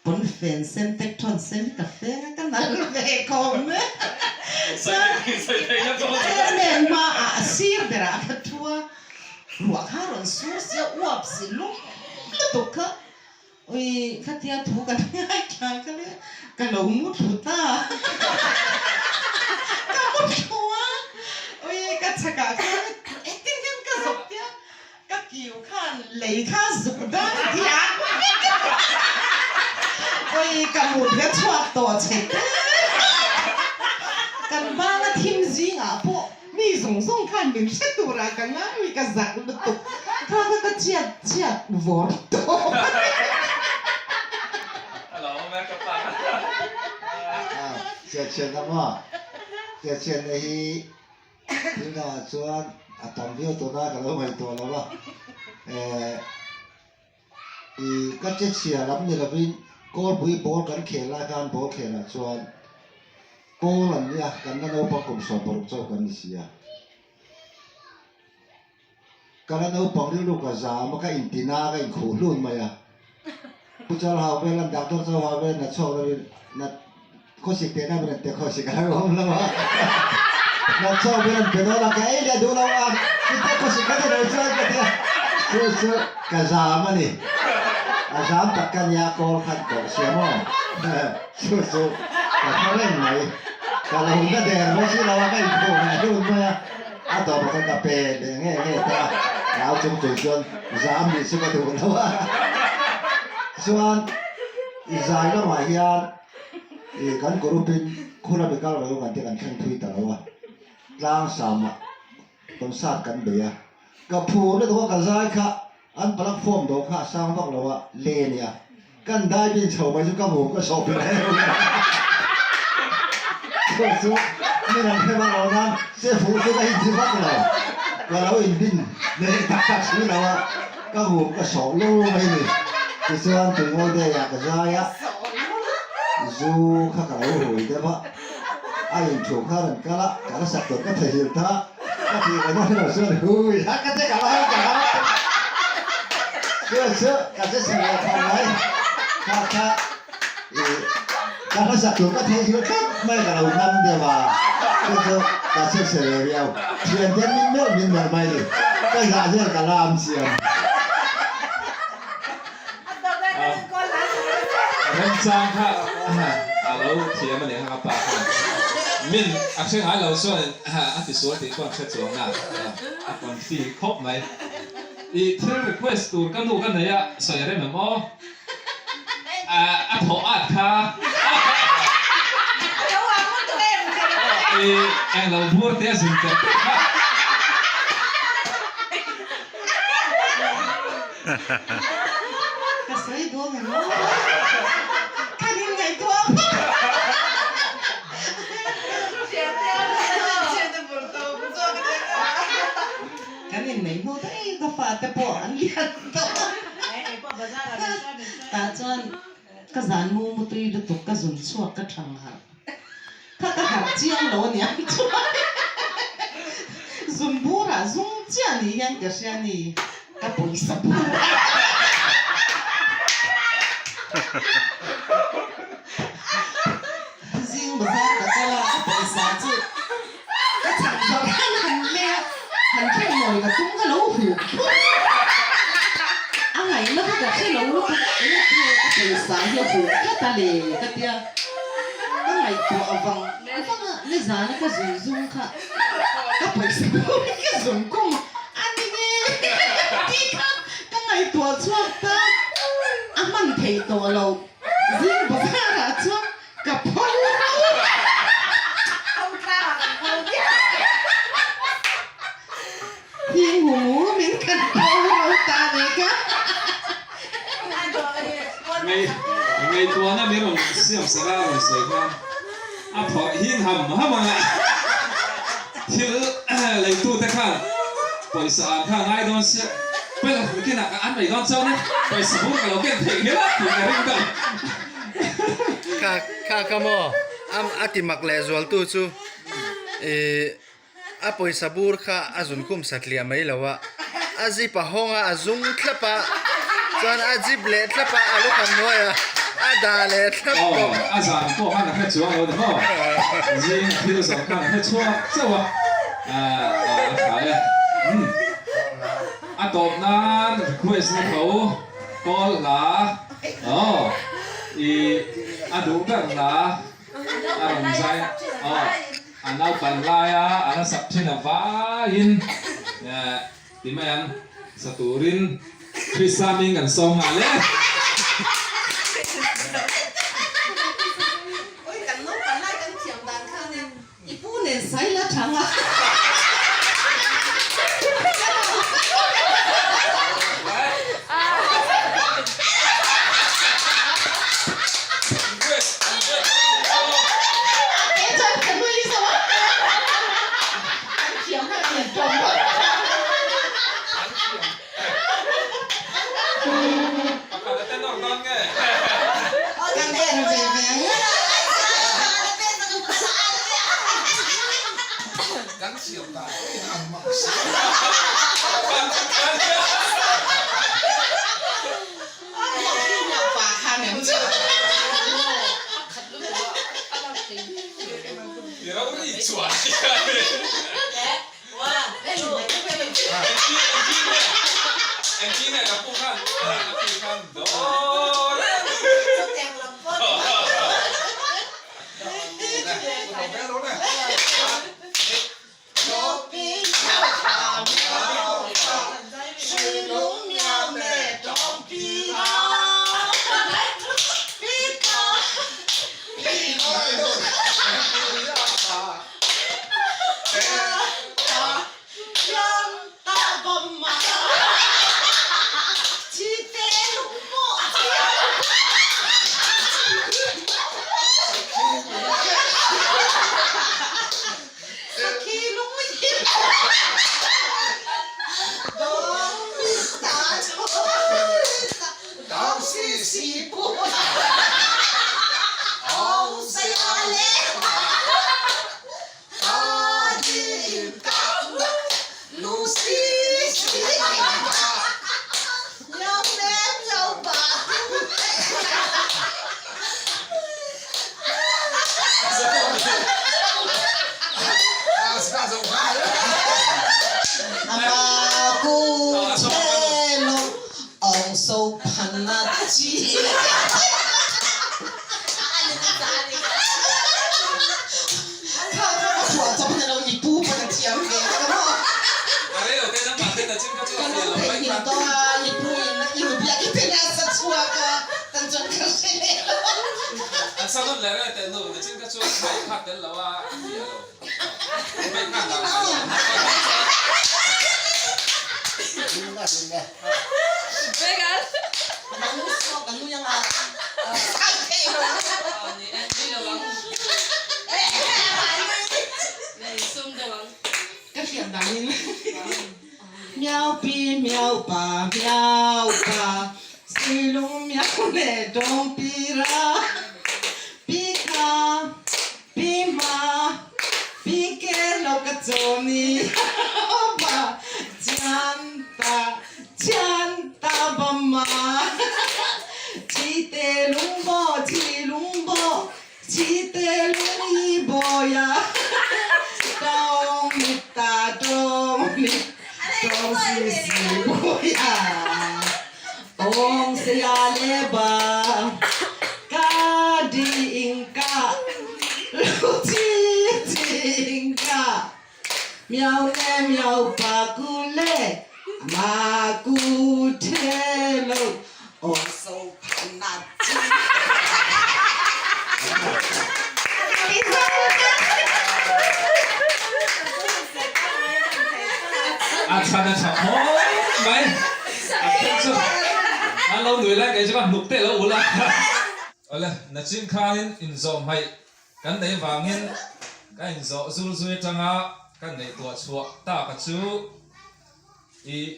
Pawnfen sen tek thawn sen hi ka feng a, ka nal ve khawm e. Chairman hmaah a sir berah ka thu a, ruah kha rawn sur sia uap si lum lutuk kha ui khatia thu kan ngaithla kha le ka lo mu thlu ta ka mu thlu a ui ka chhakah khan engtin hian ka zawk tia Ka kiu khan lei kha zuk dan diak vek a, awi ka mut ve chhuak tawh che te. Kan banga thim zingah pawh mi zawng zawng khan min hre turah ka ngai ui ka zak lutuk kha kha ka chhiat chhiat vawr tawh. Chhiat chhiatna maw? Chhiat chhiatna hi Thil dangah chuan a tam viau tawh na ka lo ngaihtuah lo a, eh i ka che chhia lam ni lovin kawlpui ball kan khel lai khan ball khelah chuan kawl an nia kan la naupang kum 16 chauh kan ni si a. Ka la naupang rilru ka zam a, ka inti na a, ka inkhuh hlun mai a. Pu Chal hau vel an doctor chau hau vel na chhuak lovin na khawsik teh na ber an ti khawsik a lo awm lo a. Na chhuak ber an pe dawn a, ka ei leh duh lo a, chutia khawsik ka ti lo chuan ka ti a. Chu chu ka zam a ni. A zam tak ka nia kawl khan koh sia maw. Chu chu ka hre reng mai. Ka lo na der mai si lo a, ka inkhuh leh hlun mai a. A tawp ah khan ka pe leh nge nge ta a, nau chung chung chuan zam nih chu ka duh lo a. Chuan i zai lamah hian i kan group in khur a mi kal lo kan te kan thleng thui ta lo a, tlang samah concert kan bei a, ka phur lutuk a ka zai kha An platform dawh kha a sang vak lo a, le a nia. Kan dai bin chho mai chu ka hmu ka sawp leh reuh a. Chu chu min an hre vak lo nan che fuh chu ka inti vak lo. Ka lo inbin leh tak tak si lo a, ka hmu ka sawh lo mai ni. Tichuan Tuingawi Day ah ka zai a, zu kha ka lo hui deuh a, a inthuh kha rawn kal a, ka la sak tur ka thehil ta. Ka tih ve na hrilh chuan hui a ka che ka lai ka lai chu chu ka che chhe ve tho mai kha kha i ka hmasak tur ka theih hil tlat mai ka lo ngam deuh a chu chu ka che chhe ve viau thian te min melh min melh mai ni ka zah vel ka lam chiam. Remchang kha a lo thiam a nih kha ka pa khan min a hre ngai lo chuan a ti sual tih pawh an hre chuang a, a confi khawp mai. I thil request tur ka nu ka nei a sawi a rem em aw? A thawh at kha. I englo bur te a zun ter ter kha. Ka sawi dawn em aw? Kan in ngaihtuah ang. Kan in nei hnu daih ka fate pawh an lian tawh a. Tah chuan ka zan mu mutui lutuk ka zun chhuak ka thang harh. Kha ka harh chiang lo a niang chuan zun burah zung chiah ni hian ka hria ni ka pawisa bur zing bazar ka kal a ka pawisa chu ka chhan zawrh han han lei a han thleng mawi ka tum ka lo huh phur a ngaihna kha ka hre lo lutuk enge tinge ka pawisa hi a huh tlat a le ka tia ka ngaihtuah avang vang a nizana ka zun zum kha ka pawisa pawh hi ka zun kum a ni nge tih kha ka ngaihtuah chhuak ta a hman thei tawh lo zing bazar. Ngaihtuahna min rawn siam sak a, a rawn sawi khan a phawrh hing ham ham ang a, thil leitute khan pawisa an kha ngai dawn sia, pawisa hmu kinah ka an mai dawn chuan e, pawisa bur ka lo ken theih nghelh a tih ka ring deuh. Kha kha kha maw a ti mak leh zualtu chu ih A pawisa bur kha a zun khum satliah mai lo a, a zip a hawng a, a zung thlap a, chuan a zip leh thlap a, a lukham hnuai a, a dah leh thlap bawk. Aw, a zan pawh khan a hre chuang lo ni maw? Zing a thil zawh khan a hre chhuak chauh a, a tha e. Umm, a tawp nan request na tho, call hla, aw, i a duh ber hla a rawn zai, aw. A naupan laia a la sak thin avaiin ti mai ang, sa turin Krista hming kan sawm nghal e. Oi kan naupan lai kan thiam dan khan e i pu nen sai la thang a. Ka hriat danin Miau pi miau pa miau pa Silung miau leh dawng pi ra Pi kha pi hma pi ke lo ka chaw ni ba Chian ta chian ta ba ma Chi te lung baw chi lung baw Chi te lung i bawi a Tawng mit ta tawng mit tawng si si bawi a Awng saya le ba ka ding ka lu chi ching ka Miau le miau pa ku le ma ku the lo aw so phan na chi. A chhan a tha khawp mai. A then chu an lo nui lai kei chu ka hnuk teh lo ul a. Awle, nachin khanin inzawh hmaih kan neih vangin ka inzawh zul zui atanga ka ngaihtuah chhuah taka chu i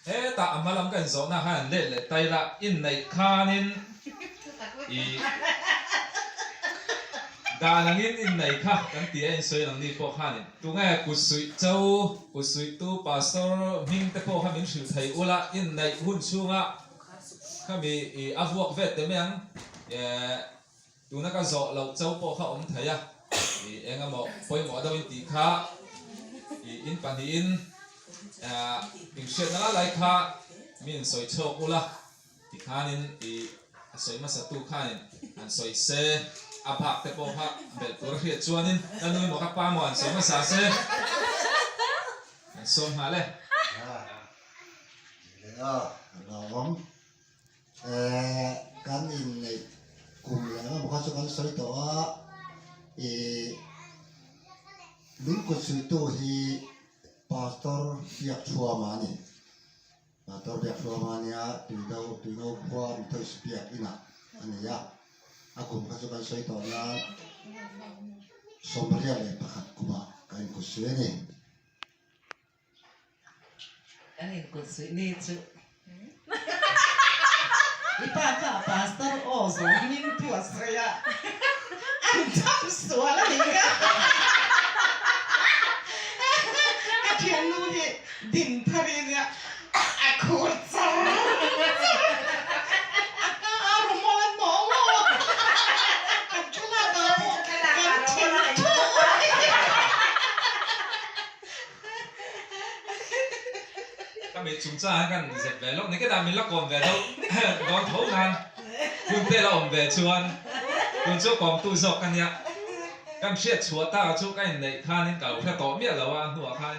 hetah a hma lam ka inzawhna khan an let leh tai la, inneih khanin i dan angin innei kha kan ti a insawi ang ni pawh khanin tunge kut suih cho, kut suihtu pastor hming te pawh kha min hrilh thei ula inneih hun chhunga Khami i a vuak vet te mai ang, tuna ka zawh loh cho pawh kha awm thei a, i eng emaw pawimawh deuh in tih kha i in pahnihin inhriatna lai lai kha mi in sawi chhuak ula tikhanin i a sawi hmasa tu khanin han sawi se, a bak te pawh kha belh tur a hriat chuanin ka nu emaw ka pa emaw han sawi hmasa se an sawm nghal e. Leh a lawm eh kan inneih kum leh emaw kha chu kan sawi tawh a ih min kut suihtu hi pastor Biakthuama a ni pastor Biakthuama a nia tuino tuino khua Muthois biak inah a ni a a kum kha chu kan sawi tawh nan 21 kumah kan inkut suih a ni. Kan inkut suih ni chu i pa kha pastor aw zawng hming thu a sawi a, an cham sual a nih kha. Ka thiannu hi din thar i nia a khur char char a ka a rumal a hnawng aw kan thlalak ah pawh kan then thu. Ka mit chung chang kan zep ve lawk ni kedah min la kawm ve deuh dawn tho nan hun te la awm ve chuan tun chu kawmtu zawk ka nia kan hriat chhuah tak chu ka inneih khanin ka lo hre tawh miah lo a hnuah khan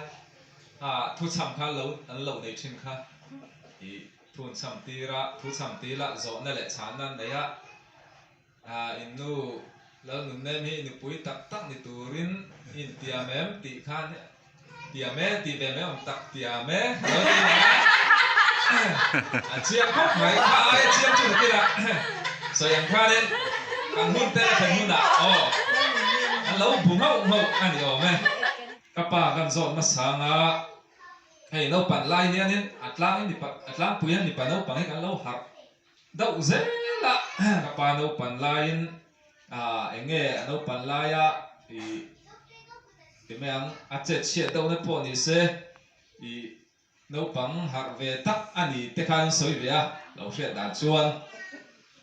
ha thu chham kha lo an lo nei thin kha i thun chham tir a thu chham tir la zawhna leh chhanna an nei a. In nu Lalnunnem hi nupui tak tak ni turin i intiam em tih khan tiam e tih ve mai awm tak tiam e a lo ti leh a, a chiang khawp mai kha aia chiang chu nakin ah sawi ang khanin kan hun te la thlen hunah aw an lo bu nghauh nghauh a ni awm e. Ka pa kan zawt hmasa anga hei naupan lai hianin a tlangin mipa a tlangpui hian mipa naupang hi kan lo harh Deuh zel a, ka pa naupan laiin eng nge a naupan laia ih ti mai ang, a chet chhiat deuhna pawh ni se ih naupang harh ve tak a ni te khan an sawi ve a, lo hriat dan chuan.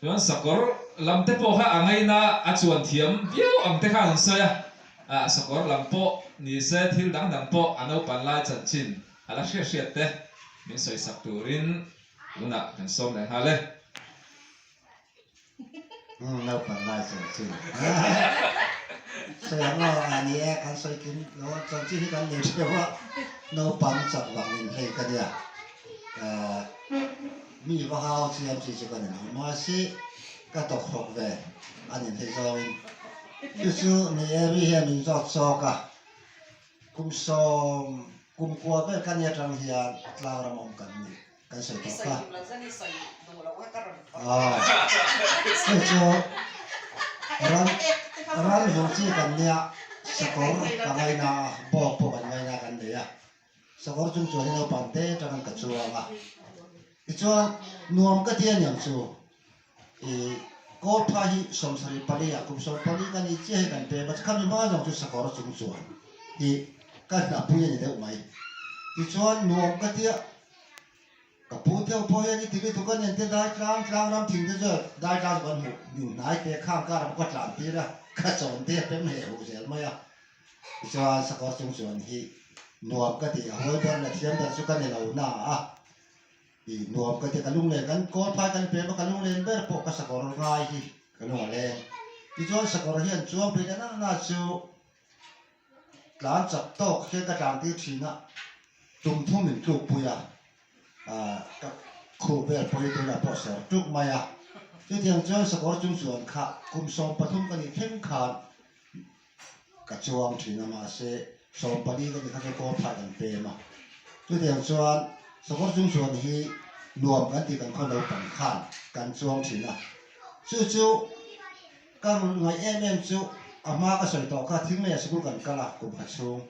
Chuan sakawr lam te pawh kha a ngaina a chuan thiam viau ang te khan an sawi a, ah sakawr lam pawh ni se thil dang dang pawh a naupan lai chanchin a la hriat hriat te min sawi sak turin Tunah kan sawm leh nghal e. Umm naupang lai chanchin sawi ang aw a ni e kan sawi kim lo a chanchin hi kan nei theuh a naupang chak vang in hei ka nia eh mi va hau chiam chi chu ka ni lo mahse ka tawkhlawk ve a ni hei zawngin chu chu ni e mi hian min zawt chawk a Kum sawm, kum kua vel ka ni atang hian tlang ram awm kan ni, kan sawi tawh kha. Aw, hei chu ral, ral vung chi kan nia, sakawr ka ngaina a, bawk pawh kan ngaina kan nei a, sakawr chung chuan hi naupang te atangin ka chuang a, tichuan nuam ka ti aniang chu. I Kawlpha hi 74 ah kum 14 ka nih chiah hi kan pem a, khami hma zawng chu sakawr chung chuan hi ka hnapui a ni deuh mai. Tichuan nuam ka tia ka pu theuh pawh hian i ti lutuk a nen te dai tlang tlang ram thing te chu dai tlang chu kan hmuh ning hnai te khang kar ah pawh ka tlan tir a, ka chawn te a pem heh huh zel mai a. Tichuan sakawr chung chuan hi nuam ka ti a, huai ber leh thiam ber chu ka ni lo na a. I nuam ka ti a, ka lunglen kan kawl phai kan pem a, ka lunglen ber pawh ka sakawr ngai hi ka lung a leng. Tichuan sakawr hian chuang phei ta na na chu tlan chak tawk hian ka tlan tir thin a, tum thum in tluk pui a, ah ka khuh vel pawh hi tunah pawh ser tuk mai a. Chutiang chuan sakawr chung chuan kha kum 13 ka nih thleng khan Ka chuang thin a mahse 14 ka ni kha chu kawl phah kan pem a, chutiang chuan sakawr chung chuan hi nuam kan tih kan khaw naupang khan kan chuang thin a. Chu chu ka ngaih em em chu a hma ka sawi tawh kha thingleiah sikul kan kal a kum khat chhung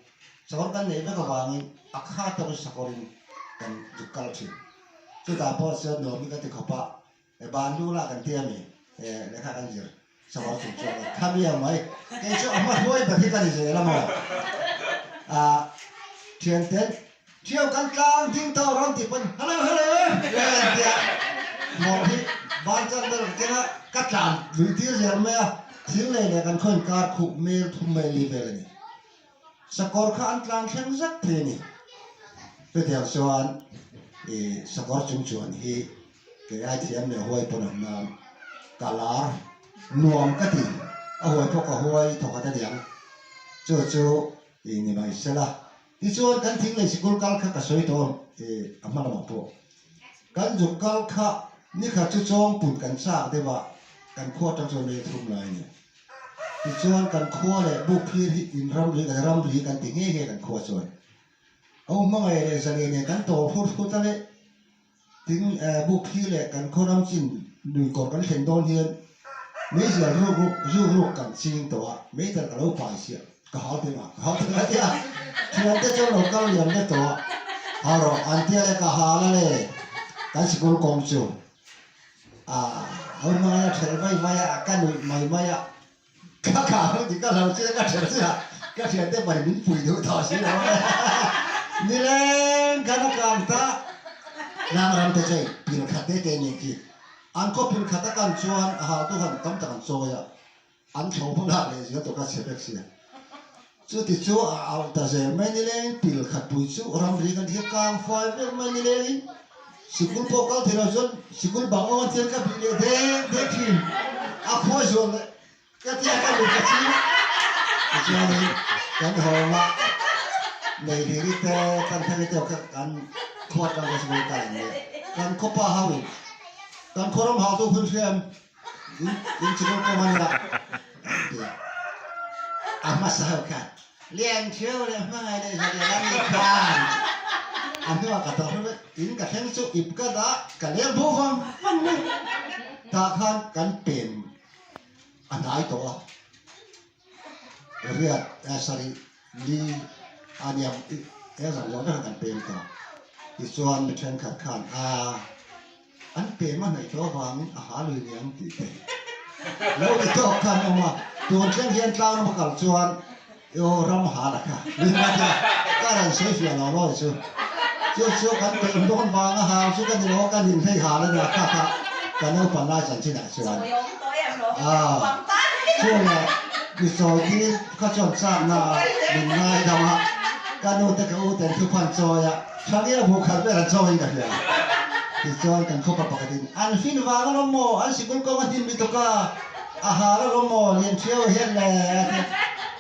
sakawr kan neih vek avangin a kha tawkin sakawrin kan zuk kal thin. Chutah pawh chuan nuam hi ka ti khawp a, ban lu lah kan ti a mi lehkha kan zir Sakawr chung chuan a tha miau mai. Kei chu a hma hruai ber hi ka ni zel a maw? Ah, thianten thiau kan tlang ding tawh rawn tih pawn hello hello le an tia. Hmawr hi ban chan ber ka keng a, ka tlan lui tir zel mai a, thing lei leh kan khaw inkar khuh mel thum mai li vel a ni. Sakawr kha an tlan thleng zet thei a ni. Chutiang chuan i sakawr chung chuan hi Kei ai thiam leh huai pawn awm nan ka lar nuam ka ti, a huai pawh ka huai thawkhat a niang, chu chu i ni mai sela. Tichuan kan thing lei sikul kal kha ka sawi tawh i a hma lamah pawh kan zuk kal kha nikhat chu chawngpun kan chak deuh a, kan khua atang chuan mel thum lai a ni. Tichuan kan khua leh buk phir hi in ramri kan ramri kan ti nghe nghe kan khua chuan a u hmangaih leh zaleh nen kan tawr hut hut a le. Tin, buk hi leh kan khaw ram chin lui kawr kan thlen dawn hian meizial ruk ruk zuk ruk kan ching tawh a, meital ka lo pai siah, ka hau teh mah, ka hau teh mah tia thiante chuan lo kal liam vek tawh a, hau rawh an tia le ka hal a le, kan sikul kawng chu a ho hmangaih a thelh vai vai a, ka nuih mai mai a. Ka kah ho tih ka hlau che ka ṭhelh che a, ka ṭhiante pahnih min pui duh tawh si lo e. Nileng khan a kang ta. Tlang ram te chei pil khat te te nih khi. An khaw pil khat a kan chuan a hautu khan tam tak an chawi a, an thlo hma lak leh zel tawh kha chhe vek sia. Chuti chu a auh ta zel mai nileng pil khat pui chu ramri kan thil kang fai vek mai nilengin sikul pawh kal thei lo chuan sikul bang awm a thil ka bih leh deng deng thin a khawi zual leh ka tia ka lut ka ching tichuanin kan hawng a nei hliri te kan thang te kha kan khua tang ka sikul kal an nia kan khawpa ho in kan khaw ram hautu hun hriam In sikul kawng a nia an ti a. A hmasa ho khan Lian Ṭhio leh Hmangaih leh Zalian an ni khan a hnuah ka tawh hnu in ka thleng chu ip ka dah ka leng bo vang vang mai. Tah khan kan pen a hnai tawh a. Riat sarih li a nia he zan zawh vek kan pem ta. Tichuan mi thenkhat khan a an pem a hnaih tawh avangin a ha lui niang tih te lo ti tawk khan awm a. Tun thleng hian tlang rama kal chuan aw ram ha la kha min la tia ka rawn sawi fiah lo lawi chu. Chu chu kan pem dawn vanga hau chu ka ni lo kan inhlei hal a nia kha kha ka naupan lai chanchinah chuan. Chu leh mi sawi tir kha chuan chakna min ngaidam a, ka nu te ka u ten thuphan chawi a, Thangia bu khat vel an chawiin ka hria. Tichuan kan khawpa pakhatin an fin vang alawm maw, an sikul kawng a hnim lutuk a, a hal alawm maw, lian thiau hian le a ti a.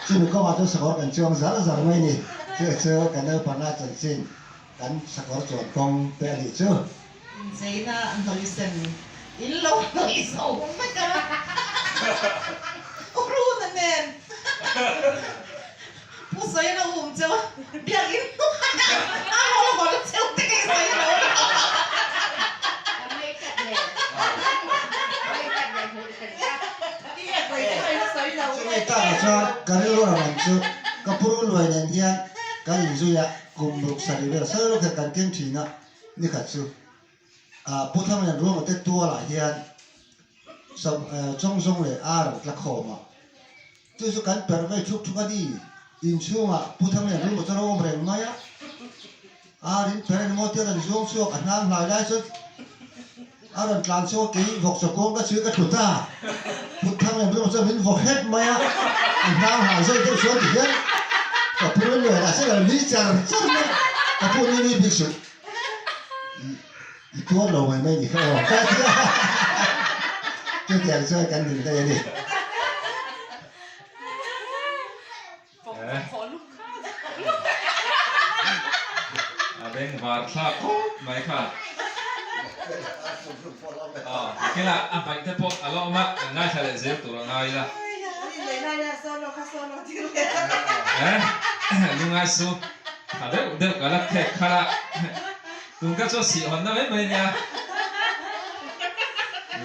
Chumi kawngah chuan sakawr kan chuang zar zar mai a ni. Chu chu ka naupang a chanchin kan sakawr chuan kawng te a nih chu. Incheina hnawihsen in lo hnawih zo vek a, Runa nen Pu sawi lo um cheu a, biakin a hawl hawl cheu te kei sawi lo. Chumi takah chuan ka rilru ram ang chu ka pu Ruluai nen hian kan inzui a, kum ruk sarih vel sawi ruk hian kan keng thin a. Ni khat chu Pu Thanglian Ruanga te tualah hian Chawngzawng leh ar an tla khawm a, chu chu kan perh vei thuk thuk a ni. Inchhungah Pu Thanglian Ruanga chuan a awm reng mai a, ar in perh a ni maw tia rawn zuang chhuak a hnang hlai lai chuan A rawn tlan chhuak a, kei vawk chaw kawng ka chhui ka thut a, phut thang lem rawng chuan min vaw hrep mai a, a hnang hal zawih deuh chuan ti hian ka pu rawn luai lah se ka lo nui char char mai a, ka pu nui nui bik suh, i tuar lo mai mai ni kha aw ka ti a, chutiang chuan kan din daih a ni. A bengvar thlak khawp mai kha. Kela a hmaih te pawh a la awm a, kan ngaithla leh zel tur a ngai ila. Lungai su tha deuh deuh ka la khek khalh a, tun ka chu a sih hawnna mai mai ania.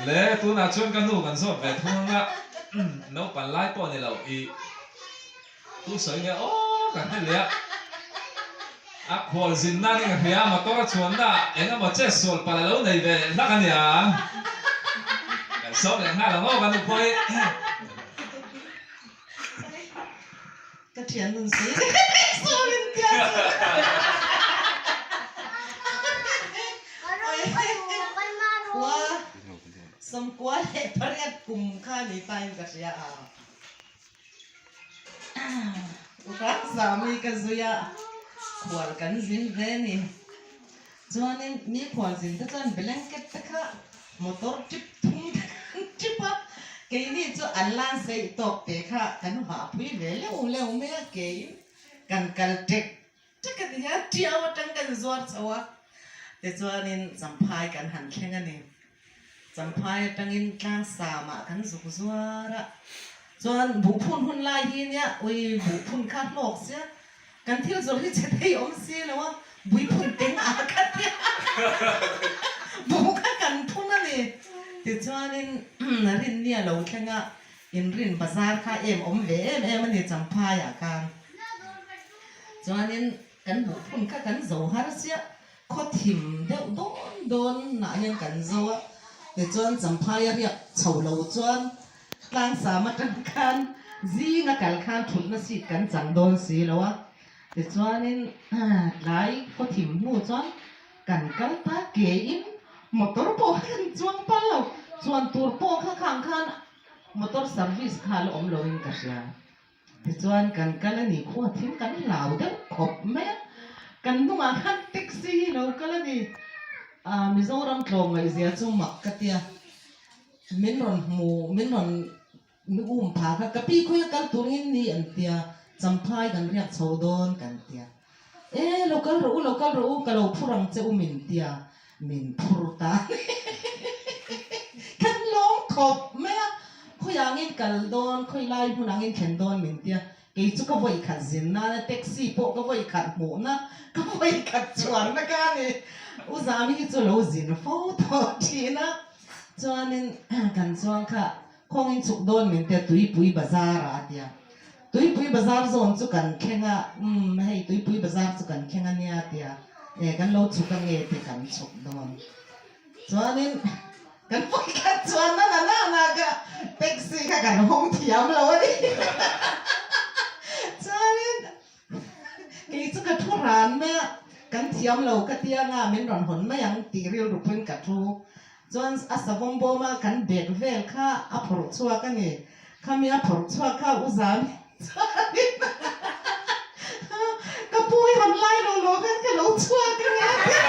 Le tunah chuan ka nu kan zawt ve thung anga naupan lai pawh ni lo i tu sawi nge aw kan hre leh a. A khual zin nan in ka hria a motor a chhuanna ah eng emaw chet sual palh a lo nei ve hlak a nia. Kan sawm leh nghal ang aw ka nu pawh hi. Ka thian nun sawi leh sawi in tia chu. Khua 98 kum kha ni ta in ka hria a. Rangzami ka zui a, khual kan zin ve ni. Chuanin mi khual zin te chuan blanket te kha motor trip thum te kha an trip a, keini chu an lan seih tawk te kha kan vahpui ve leuh leuh mai a, keiin kan kal ṭek ṭek a ni a, ṭiau aṭang kan zuar chho a, tichuanin Champhai kan han thleng a ni. Champhai atangin tlangsam ah kan zuk zuar a, chuan buhphun hun lai hi nia ui buhphun kha hlawk sia, kan thil zawrh hi chhe thei awm si lo a, buiphun teng ah kha tia buh kha kan phun a ni. Tichuanin Rinni a lo thleng a, inrin bazar kha em awm ve em em a ni Champhai ah khan. Chuanin kan buhphun kha kan zo har sia, Khaw thim deuh dawn dawn nah hian kan zo a, tichuan Champhai a riak chho lo chuan tlangsam atang khan zing a kal khan thutna seat kan chang dawn si lo a, tichuanin tlai khaw thim hnu chuan kan kal ta kein motor pawh kha kan chuang pal lo, chuan tur pawh kha khang khan motor service kha la awm loin ka hria. Tichuan kan kal a ni khua thim kan hlau deuh khawp mai a, kan hnungah khan taxi hi lo kal a ni. Aaa Mizoram tlawm ngaihzia chu mak ka tia, min rawn hmu, min rawn um pha kha ka pi khawia kal turin ni an tia, Champhai kan riak chho dawn kan tia. E, lo kal rawh u, lo kal rawh u, ka lo phur ang che u min tia, min phur ta kan lawm khawp mai a, khawi angin kal dawn, khawi lai hmun angin thlen dawn min tia, kei chu ka vawi khat zin nana taxi pawh ka vawi khat hmuhna, ka vawi khat chuanna ka ni, U Zami hi chu lo zin fo tawh thin a, chuanin kan chuang kha Khawngin chhuk dawn min tia Tuipui Bazar ah a tia. Tuipui Bazar zawn chu kan thleng a, umm hei Tuipui Bazar chu kan thleng a nia tia, e kan lo chhuk a nge ti kan chhuk dawn. Chuanin kan vawi khat chuan na na na na ka taxi kha kan hawng thiam lo a ni. Chuanin Kei chu ka thu ran mai a, kan thiam lo ka tia nga min rawn hawn mai ang tih rilru pawhin ka thu. Chuan a savawm bawm a kan bag vel kha a phawrh chhuak a ni. Khami a phawrh chhuak kha u Zami chuanin ka pu i hawn lai lo lo khan ka lo chhuak a nia tia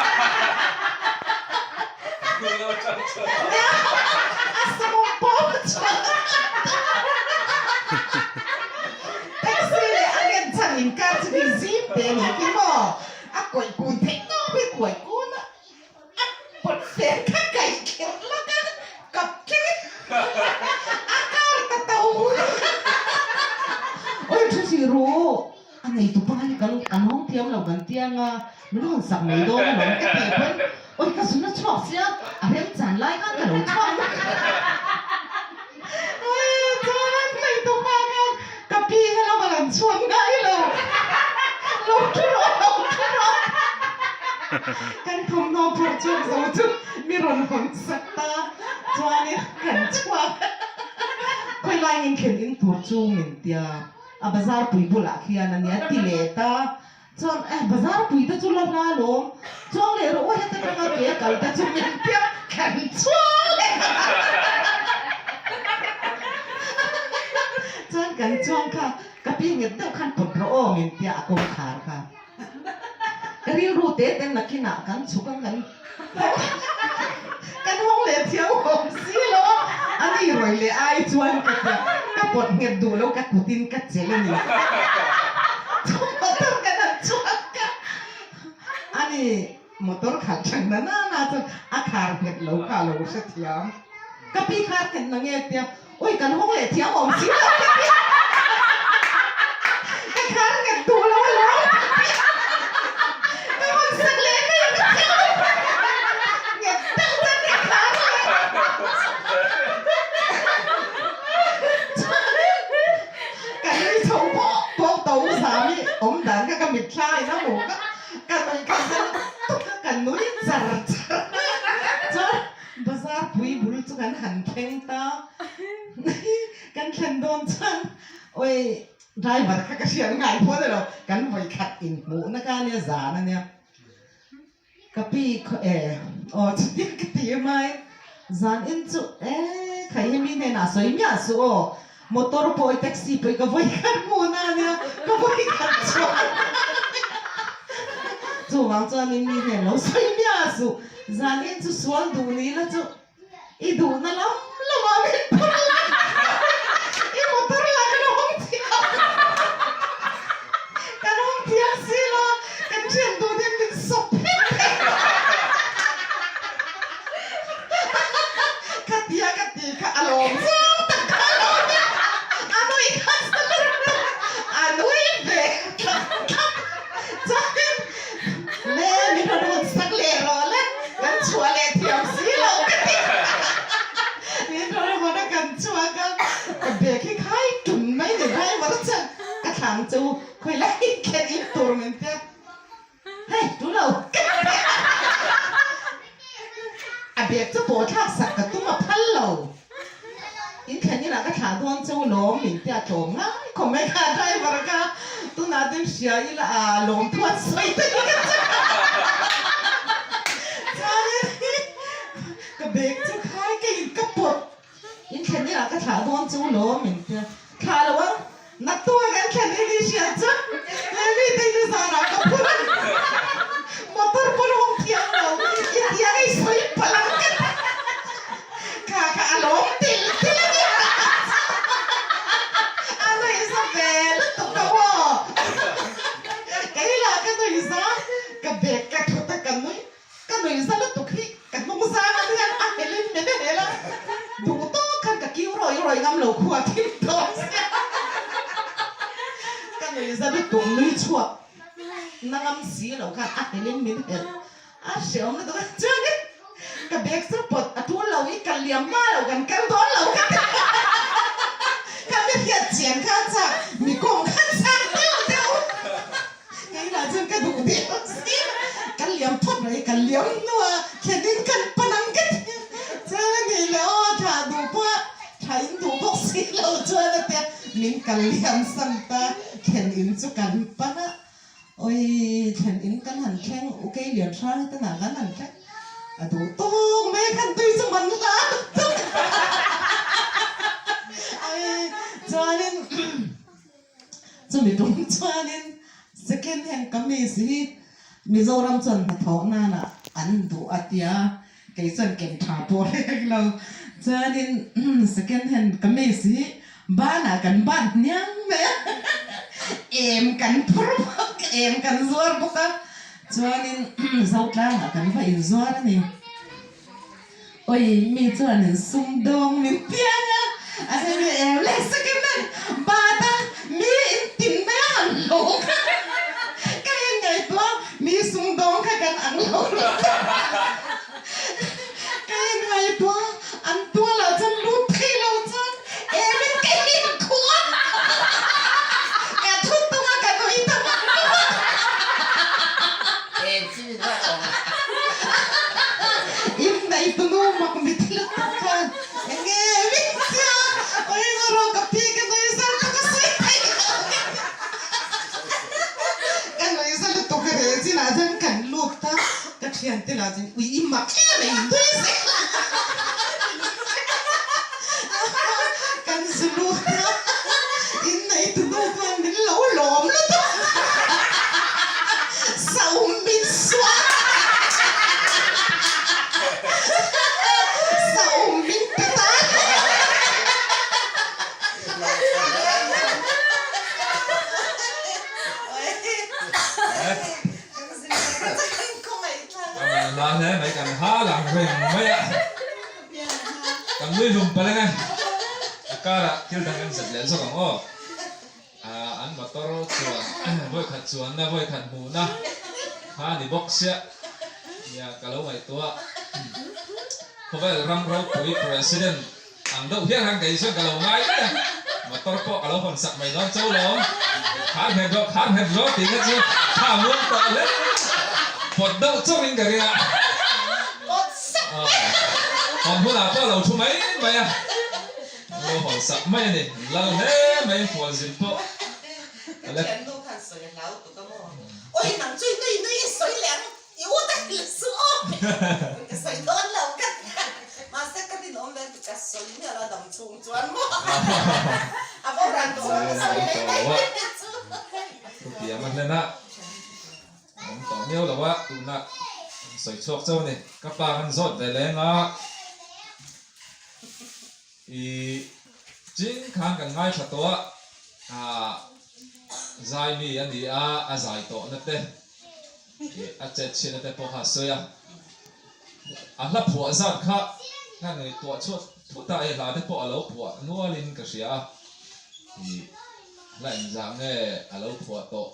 a savawm bawm a chhuak a. Taxi leh a ngen chhan inkar chu hi zim te a ni khi maw? A kawih kun theih tawp hi kuai kun a, a pawt fel kha kaih kherh lawk a, kap thleng a kar ta to. Awi thu si ru, a nei tupa hi kan kan hawng thiam lo kan tia nga, min hawn sak mai dawn alawm ka tih pawn awi ka zun a chhuak sia, a remchan lai khan ka lo chhuak mai. Chuan hei tupa khan ka pi kha lo ka lan chhuak ngai lo, lo thu rawh lo thu rawh kan thawmhnaw phawrh chhuak zo chu mi rawn hawn sak ta chuanin kan chhuak a, khawi lai in thlen in tur chu min tia a bazar pui bulah khian a nia ti leh ta. Chuan eh bazar pui te chu la hla alawm, chuang leh rawh u heta tanga ke a kal te chu min piak kan chuang leh Chuan kan chuang kha ka pi nghet deuh khan pawt rawh aw min tia a kawngkhar kha. Ka rilru te te nakinah kan chhuk ang kan Kan hawng leh thiam awm si lo a, a ni rawi leh ai chuan ka tia, ka pawt nghet duh lo ka kutin ka chelh a ni. Chu motor kan han chhuak a, a ni motor khalh than na na na chuan a khar nghet lo kha a lo hrethiam. Ka pi khar nghet na nge tia, Ui kan hawng leh thiam awm si lo ka ti a, ka khar nghet duh lo alawm ka ti a, ka hawn sak leh mai ang ka ti a, nghet deuh chuan ka khar leh. thlen dawn chuan awi driver kha ka hriat ngai pawh ni lo, kan vawikhat inhmuhna kha ania zan ania. Ka pi khaw e aw chutia ka ti mai zan in chu e khai hi mi hnenah sawi miah suh aw motor pawh i taxi pawh i ka vawi khat hmuhna ania ka vawi khat chuan chuvang chuanin mi hnen lo sawi miah suh zan in chu sual duh ni la chu I duhna lam lamah min phur la, i motor lah kan awm thiam, kan awm thiam si lo, kan thian duh ten min sawp phek phek Khatia ka ti kha a lawm zawng tak kha a lo ni, a nui kha a nui ve thlap thlap chuanin Le min rawn hawn sak leh rawh le, kan chhuah leh thiam si lo ka ti. Min rawn hawn a kan chhuak a, ka bag hi khai ṭun mai ni driver chuan ka thlang chu khawi lai khen in tur min tia, hei tu lo ka ti. A bag chu pawh thlak sak ka tum a phal lo. In thlen inah ka thlah dawn chu lawm min tia tlawm ngai khawp mai kha driver kha tunah tin hria ila a lawm thu an sawi ta hi ka chak a chuanin ka bag chu khai ka in ka pawt in thlen inah ka thlah dawn chu lawm min tia thlah lo ang Naktuah kan thlen hi ni hriat chu he mite hi zanah ka phur a, motor pawn hawng thiam lo i tia ngei sawi palh ang ka ti. Kha kha a lawm til til a nia. A nuihza ve lutuk ka aw. Kei lah ka nuihza, ka bag ka thut a ka nui. Ka nuihza lutuk hi ka hnung zang ah hian a hel in min a hel a, duh tawk khan ka kiu rawi rawi ngam lo khua thim tawp sia. Ka nuihza lutuk nui chhuak na ngam si lo khan a hel in min hel a hreawm lutuk a, chuanin ka bag chu pawt a tul lo i ka liam hma lo kan kal dawn lo ka ti kha mi hriat chian kha chak mi kawng kha chak deuh deuh. Keimah chuan ka duh deuh si a, ka liam phawt mai, ka liam hnua thlenin kan pan ang ka ti a, chuan a nih leh aw tha duh pawh a, tha in duh bawk si lo chuan a tia, min kal liam san ta, thlen in chu kan pan a, awii thlen in kan han thleng, u kei lian hrang te nah kan han thleng, a duh tawk mai khan tui chu man hla lutuk awii chuanin. Chumi tum chuanin second hand kamis hi Mizoram chuan hnathawh nana an duh a tia, kei chuan ken tha pawh reng lo. Chuanin second hand kamis hi banah kan ban hniang mai a, em kan phur bawk, em kan zuar bawk a, chuanin Zotlangah kan va inzuar a ni. Oi mi chuan in sumdawng min piang a, a hemi em leh second hand bat a mi in tin mai a han lo kha ka in ngaihtuah a, mi sumdawng kha kan ang lo ka in ngaihtuah a, an tual ah chuan lut thei lo chuan em in ka in khuh a, ka thu tung a ka nui ta vak vak. Em chu i va awm. In nei tunu mak mit lutuk khan enge min tia oi rawh ka pi ka nui zal chu ka sawi thei lo ka nui za lutuk a reh chinah chuan kan lut ta ka thiante lah chuan ui i mak em a i nui zel kan zu lut a in nei tunu khan min lo lawm lutuk. Saum min suah Saum min pe ta La hle mai kan ha lang reng mai a kan nui hlum palh ang e a karah thil dang kan zet leh zawk ang aw. An motor chuan vawikhat chuanna vawikhat hmuhna kha a ni bawk sia nia ka lo ngaihtuah khawvel ram ropui president ang deuh hian khan kei chuan ka lo ngai daih a motor pawh ka lo hawn sak mai dawn cho lo khar nghet rawh khar nghet rawh tih kha chu tha muang tawh hle pawt deuh chawk in ka ring a hawn hunah pawh a lo thu mai mai a lo hawn. sak mai a ni. Lal hle mai khualzin pawh Ka thiannu khan sawi a hlau tuk a maw? Awi nang chu i nui nui i sawi leh ang, i u ta hil suh aw. Ka sawi dawn lo ka ti a, mahse ka rinawm ve ti ka sawi miah lo a dam chhung chuan maw? A boral tawh a ka sawi mai mai chu. Chutiang a hlen a. Awm tawh miau lo a, tunah sawi chhuak chauh a ni. Ka pa kan zawt ve leng a, i ching khan kan ngaithla tawh a, ah zai mi a ni a, a zai tawhna te, ih a chet chhiatna te pawh kha a sawi a. A hla phuah zat kha ka ngaihtuah chhuat thut a, hei hla te pawh a lo phuah nualin ka hria a, ih hla engzah nge a lo phuah tawh.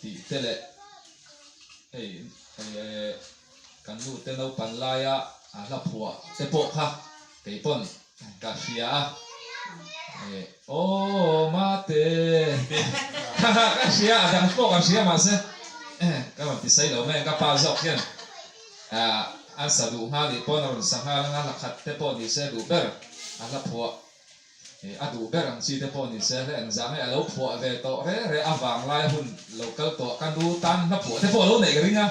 Tih te leh hei kan nu te naupan laia a hla phuah te pawh kha kei pawn ka hria a, aw mate tih kha ka hria a dang pawh ka hria mahse ka rawn ti sawi lo mai ang ka pa zawk hian a sa duh nghal nih pawn a rawn sa nghal anga hla khat te pawh ni se duh ber a hla phuah. A duh ber ang chi te pawh ni se, hle engzah nge a lo phuah ve tawh re re a vanglai hun lo kal tawh ka nu tan hla phuah te pawh a lo neih ka ring a,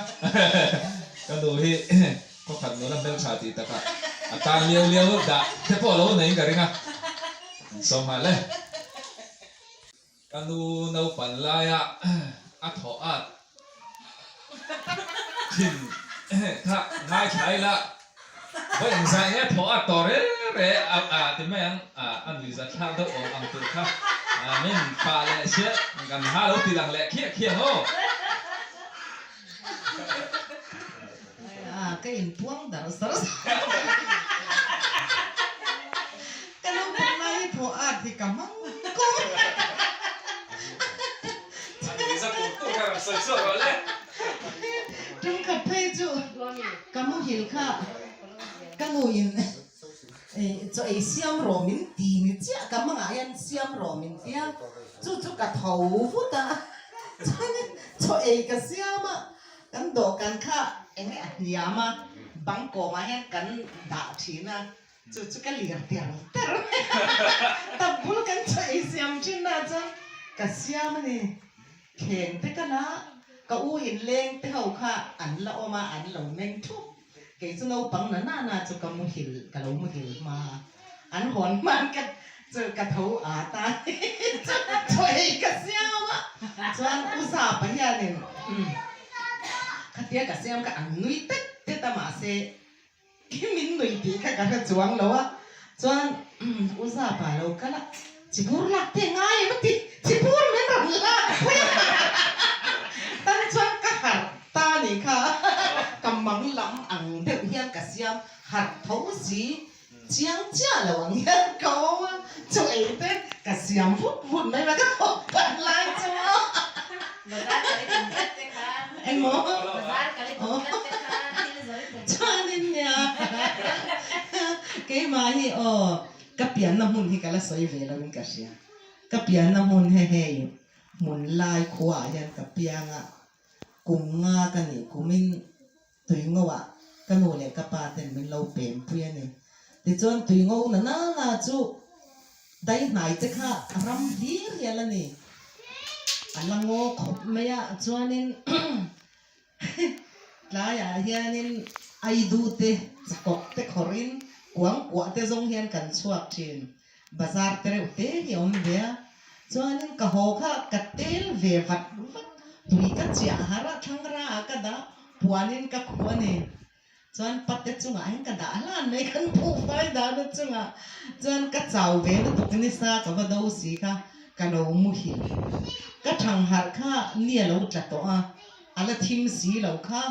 ka nu hi khawkhat nula hmeltha tih takah a tan liau liau dah te pawh a lo neihin ka ring a, an sawm nghal e. Ka nu naupan laia a thawh at thin kha ngaithla ila, vawi engzah nge thawh at tawh re re a ti mai ang, a nuihzat thlak deuh awm ang tur kha min pah leh chiah kan ha lo ti lang leh khiah khiah ang aw. A ka inpuang darh sar sar Ka lo pawh lai hi thawh at hi ka hmang kawm Tungkhat phei chu ka muhil kha ka nu in chaw ei siam rawh min ti ni chiah ka hmangah hian siam rawh min ti a chu chu ka tho vut a chuanin chaw ei ka siam a. Kan dawhkan kha eng nge a hniam a, bang kawmah hian kan dah thin a, chu chu ka lir ter ter mai a, tap bul kan chaw ei siam thin na chuan ka siam a ni. Thleng te ka la, ka u inleng te ho kha an la awm a, an lo meng thup. Kei chu naupang na na na chu ka muhil, ka lo muhil hma a, an hawn hman ka chu ka tho at a, chaw ei ka siam a, chuan U Zapa hianin khatia ka siam kha an nui tet tet a mahse khi min nui tih kha ka hre chuang lo a, chuan U Zapa lo kal a, Chibur lak te ngai em a ti, chibur min rawn lak pui a, tan chuan ka harh ta nih kha, ka mang lam ang deuh hian ka siam harh tho si, chiang chiah lo ang hian ka awm a, chaw ei te ka siam vut vut mai mai ka thawk pah lai chu a. Bazar kal i tum tlat te kha. Engmaw? Bazar kal i tum tlat te kha, thil zo i tum. Chuanin nia, keimah hi aw. Ka pianna hmun hi ka la sawi ve lo in ka hria. Ka pianna hmun he hei hmun lai khua ah hian ka piang a, kum nga ka nih kumin tuingo ah ka nu leh ka pa ten min lo pem pui a ni. Tichuan tuingo na nana chu dai hnai te kha ram hlir hial a ni. A la ngaw khawp mai a, chuanin Tlaiah hianin Aidu te, Chakawk te khawrhin kuang kuah te zawng hian kan chhuak thin. Bazar te reuh te hi a awm ve a. Chuanin ka haw kha ka tel ve vat vat. Tui ka chiah har a, thlangra ah ka dah, puanin ka khuh a ni. Chuan pate chungah hian ka dah hlan mai kan buhfai dahna chungah chuan ka chau ve lutuk nisa ka va do si kha ka lo muhil. Ka thang harh kha ni a lo tla tawh a, a la thim si lo kha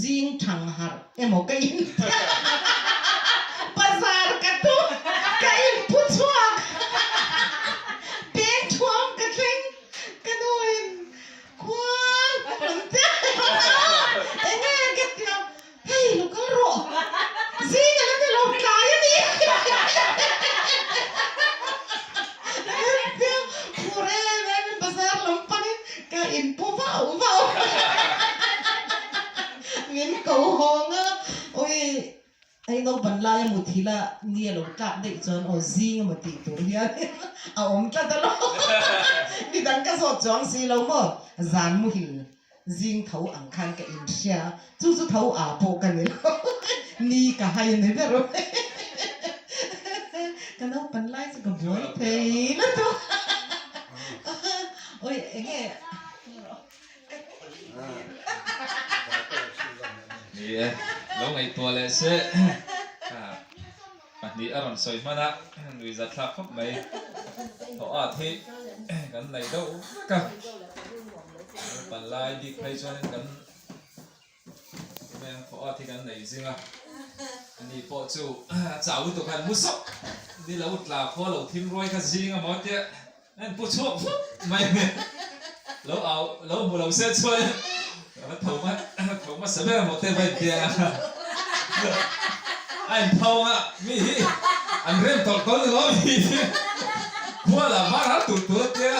zing thang harh emaw ka in bazar ka tum ka inpu chhuak peng thuam ka thleng ka nuin Khuang rawn ti a, enge ka ti a, hei lo kal rawh, zing a la ni lo tlai a ni Tia phur em em in bazar lam panin ka inpu vau vau min ko hawng a, ui. laia muthilh a ni a lo tlak daih chuan aw zing emaw tih tur hian a awm tlat alawm. Midang ka zawt chuang si lo maw? Zan muhil zing tho ang khan ka inhria a, chu chu tho ah pawh ka ni lo. Ni ka hai ni ber mai. Ka naupan lai chu ka buai thei lutuk. Awi enge. Ni e, lo ngaihtuah leh se pahnih a rawn sawi hman a, nui zat thlak khawp mai. Thaw at hi kan nei deuh vek a, naupan lai bik phei chuanin kan thaw at hi kan nei zing a, ani pawh chu a chau lutuk khan mu sawk ni lo tla khaw lo thim ruai kha zing amaw tia. An pu chhuak vut mai a ni. Lo au, lo hmu lo se chuan a tho hma, tho hmasa ber maw te va intiang a. A inphawng a, mi hi an rem tawlh tawlh ni lo mi hi. Khua lah var har tur tur a tia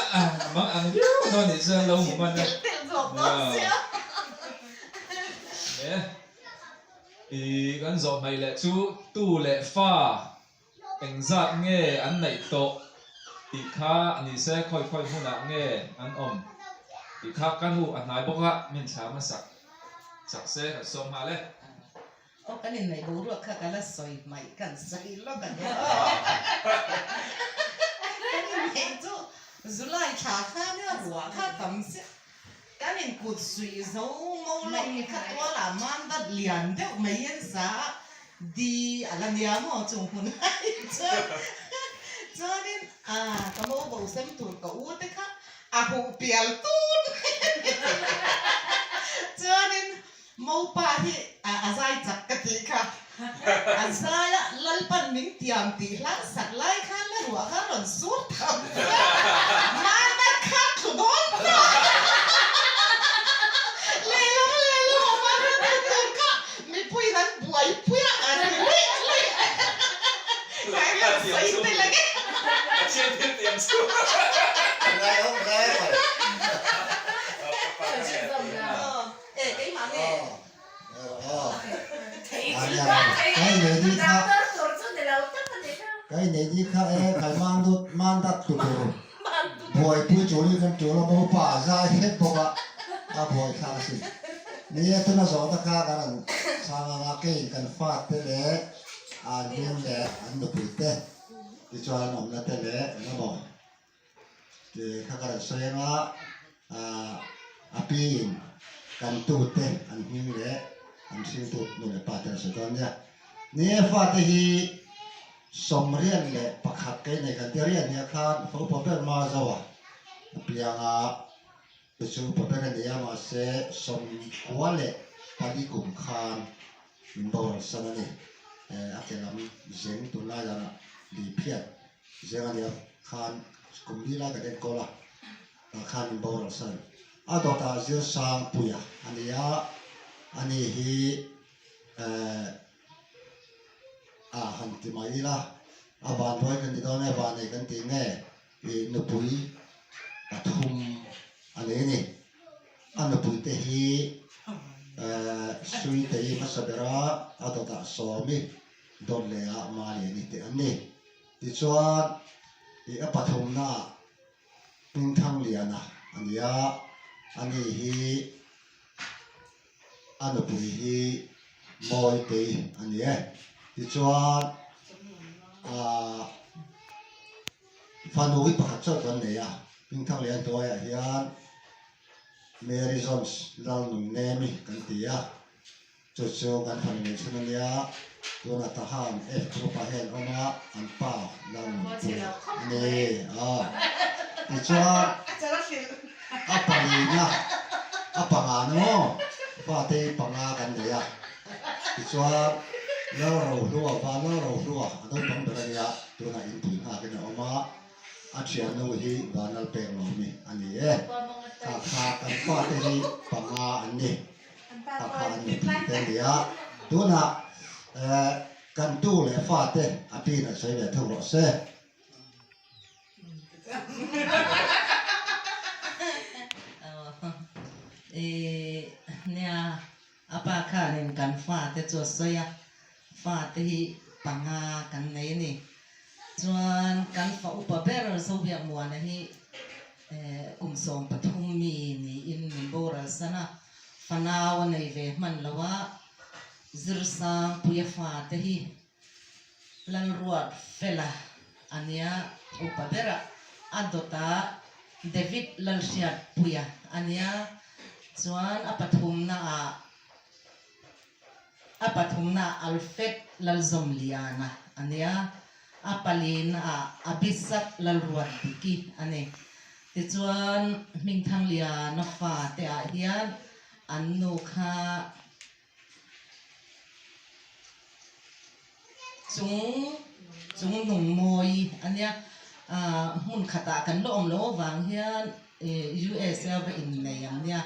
mang ang viau dawn nih chuan lo hmu hman a. E, i kan zawh hmaih leh chu tu leh fa Engzat nge an neih tawh tih kha ni se khawi khawi hmunah nge an awm tih kha ka nu a hnai bawk a, min thla hmasak chak se kan sawm nghal e. Aw kan inneih boruak kha ka la sawi hmaih kan sawi lawk a nia aw. Kan inneih chu July thla kha nia ruah kha tam chiah. Kan inkut suih zo mo lawm kha tualah mandat lian deuh mai hian sa a di a la nia maw chung hun lai chuan chuanin a ka mo bo sem tur ka u te kha a huh pial tun mai a ni chuanin Mopa hi a zai chak ka tih kha. A zai a, Lalpan min tiam tih hla sak lai khan la ruah kha rawn sur tham chiah. Mahna kha tlu dawn ta. Lehlam lehlam a mahna tlu tur kha mipuiin an buaipui a, a ri luih luih. Kai hian sawi tel ang e. Ngaihawm hle mai. E keimah nge? Ka inei ni kha e kai mandat tu tur buaipui turin kan tul a mopa a zai hlek bawk a a buai thlak asin. Ni e tuna zawhna kha kan han chhang ang a keiin kan fate leh an hming leh an nupui te tichuan awmna te leh engemaw Tih kha ka rawn sawi anga a piin kan tute an hming leh an hringtu nu leh pa te an sawi dawn nia. Ni e fate hi sawmriat leh pakhat kei nei kan tia riat nia khan fa upa ber ma zo a a piang a chu chu upa ber a ni a mahse sawmkua leh pali kum khan min boral san a ni. A ke lam zeng tunlai danah li phiat Zeng a nia khan kum li lai kan enkawl a, tah khan min boral san. A dawtah Zirsangpuia a ni a, ani hi eh ah han ti mai ila, a vanduai kan ti dawn nge vanei kan tih nge ih nupui pathum a nei a ni. A nupui te hi eh Suitei hmasa bera a dawtah Sawmi dawt leh ah Maliani te an ni. Tichuan, ih a pathumnaah Hmingthangliana a ni a, ani hi a nupui hi Mawitei a ni e. Tichuan, aah fanu hi pakhat chauh kan nei a, Hmingthangliana hnuaiah hian Mary Jones Lalnunnemi kan ti a. Chu chu kan fanu nei chhun a nia, tunah Tahan F group ah hian awm a, an pa Lalnunpuia a ni a. Tichuan a palina, a panga na maw, fate hi panga kan nei a. Tichuan Lalrohlua, Vanlalrohlua a naupang ber a nia, tunah inpui nghakin a awm a, a thiannu hi Vanlalpeklomi a ni e. Kha kha kan fate hi panga an ni. a kha an nupui te a ni a, tunah eh kan tu leh fa te a pin an sawi ve thung rawh se. Eh nia a pa khanin kan fa te chu a sawi a, fa te hi. panga kan nei a ni. Chuan kan fa upa ber Zobiakmuana hi kum 13 mi niin min boral san a, fanau a nei ve hman lo a, Zirsangpuia fate hi Lalruat Fela a nia, upa berah a dawtah David Lalhriatpuia a nia, chuan a pathumnaah a pathumnaah Alfred Lalzawmliana a nia, a palinaah Abisak Lalruat Diki a ni. Tichuan Hmingthangliana fate ah hian an nu kha Chung chung nung mawi a nia. Ahh hmun khatah kan la awm loh avang hian ih USA va innei ang nia.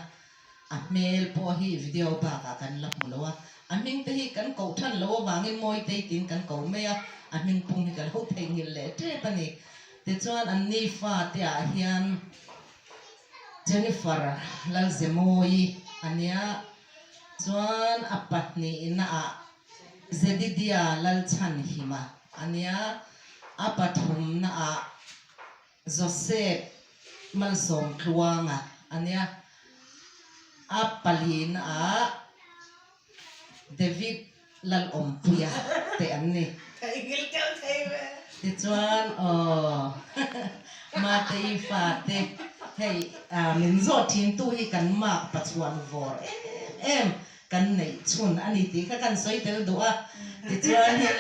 A hmel pawh hi video bakah kan la hmu lo a. A hming te hi kan koh than loh avangin Mawitei tiin kan ko mai a, a hming pum hi ka lo theihnghilh leh tep a ni. Tichuan an ni fate ah hian Jennifer Lalzemawi a nia. Chuan a pahnihnaah Zedidia Lalchhanhima a nia, a pathumnaah Joseph Malsawmtluanga a nia, a palinaah David Lalawmpuia te an ni. Tichuan aw Matei fate hei min zawt thin tu hi kan mark pachuan vawr em em kan neih chhun a ni tih kha kan sawi tel duh a. Tichuanin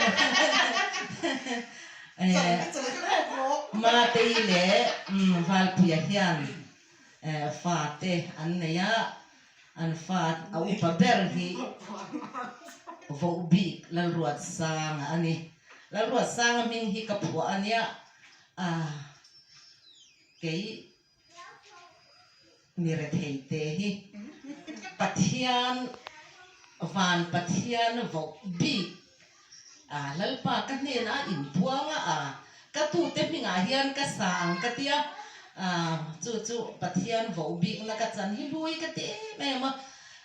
Matei leh Valpuia hian fate an nei a. An fa a upa ber hi voh bik Lalruatsanga a ni. Lalruatsanga hming hi ka phuah a nia, ah kei mi rethei te hi Pathian van Pathian voh bik Ah, Lalpa ka hnenah a inpuang a, ah, ka tute hmingah hian ka sa ang ka ti a, ah, chu chu Pathian voh bikna ka chan hi hlui ka ti em em a,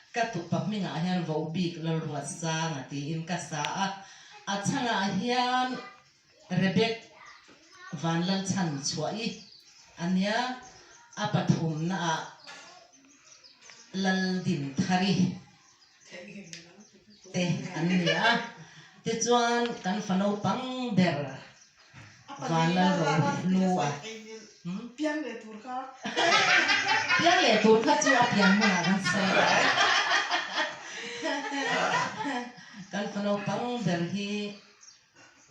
ka tupa hmingah hian voh bik Lalruatsanga tiin ka sa a, a chhangah hian Rebek Vanlalchhan chhuah i a nia, a pathumnaah Laldinthari. te an ni a, tichuan kan fa naupang ber Vanlalrohlua piang leh tur kha chu a pian hmunah kan sawi a, kan fa naupang ber hi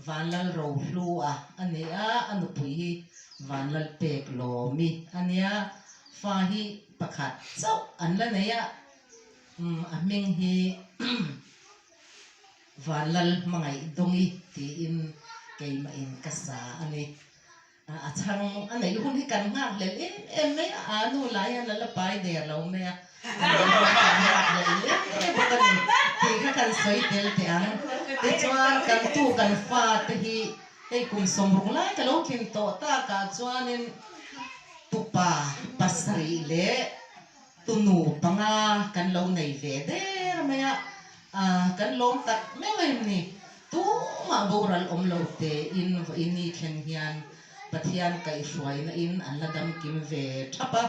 Vanlalrohlua a ni a, a nupui hi Vanlalpeklawmi a nia, fa hi pakhat chauh an la nei a, umm a hming hi Vanlal hmangaih dawngi tiin keimahin ka sa a ni. A chhang a neih hun hi kan nghak hlel em em mai a, a nu lah hian a la pai der lo mai a, kan nghak hlel em em bawk a ni tih kha kan sawi tel teh ang. Tichuan kan tu kan fa te hi hei kum 60 lai ka lo thlin tawh takah chuanin tupa pasarih leh Tunu panga kan lo nei ve der mai a, kan lawm tak meuh em ni? Tumah boral awm lo tein vawiini thleng hian Pathian kaihhruaina in an la damkim ve thap a.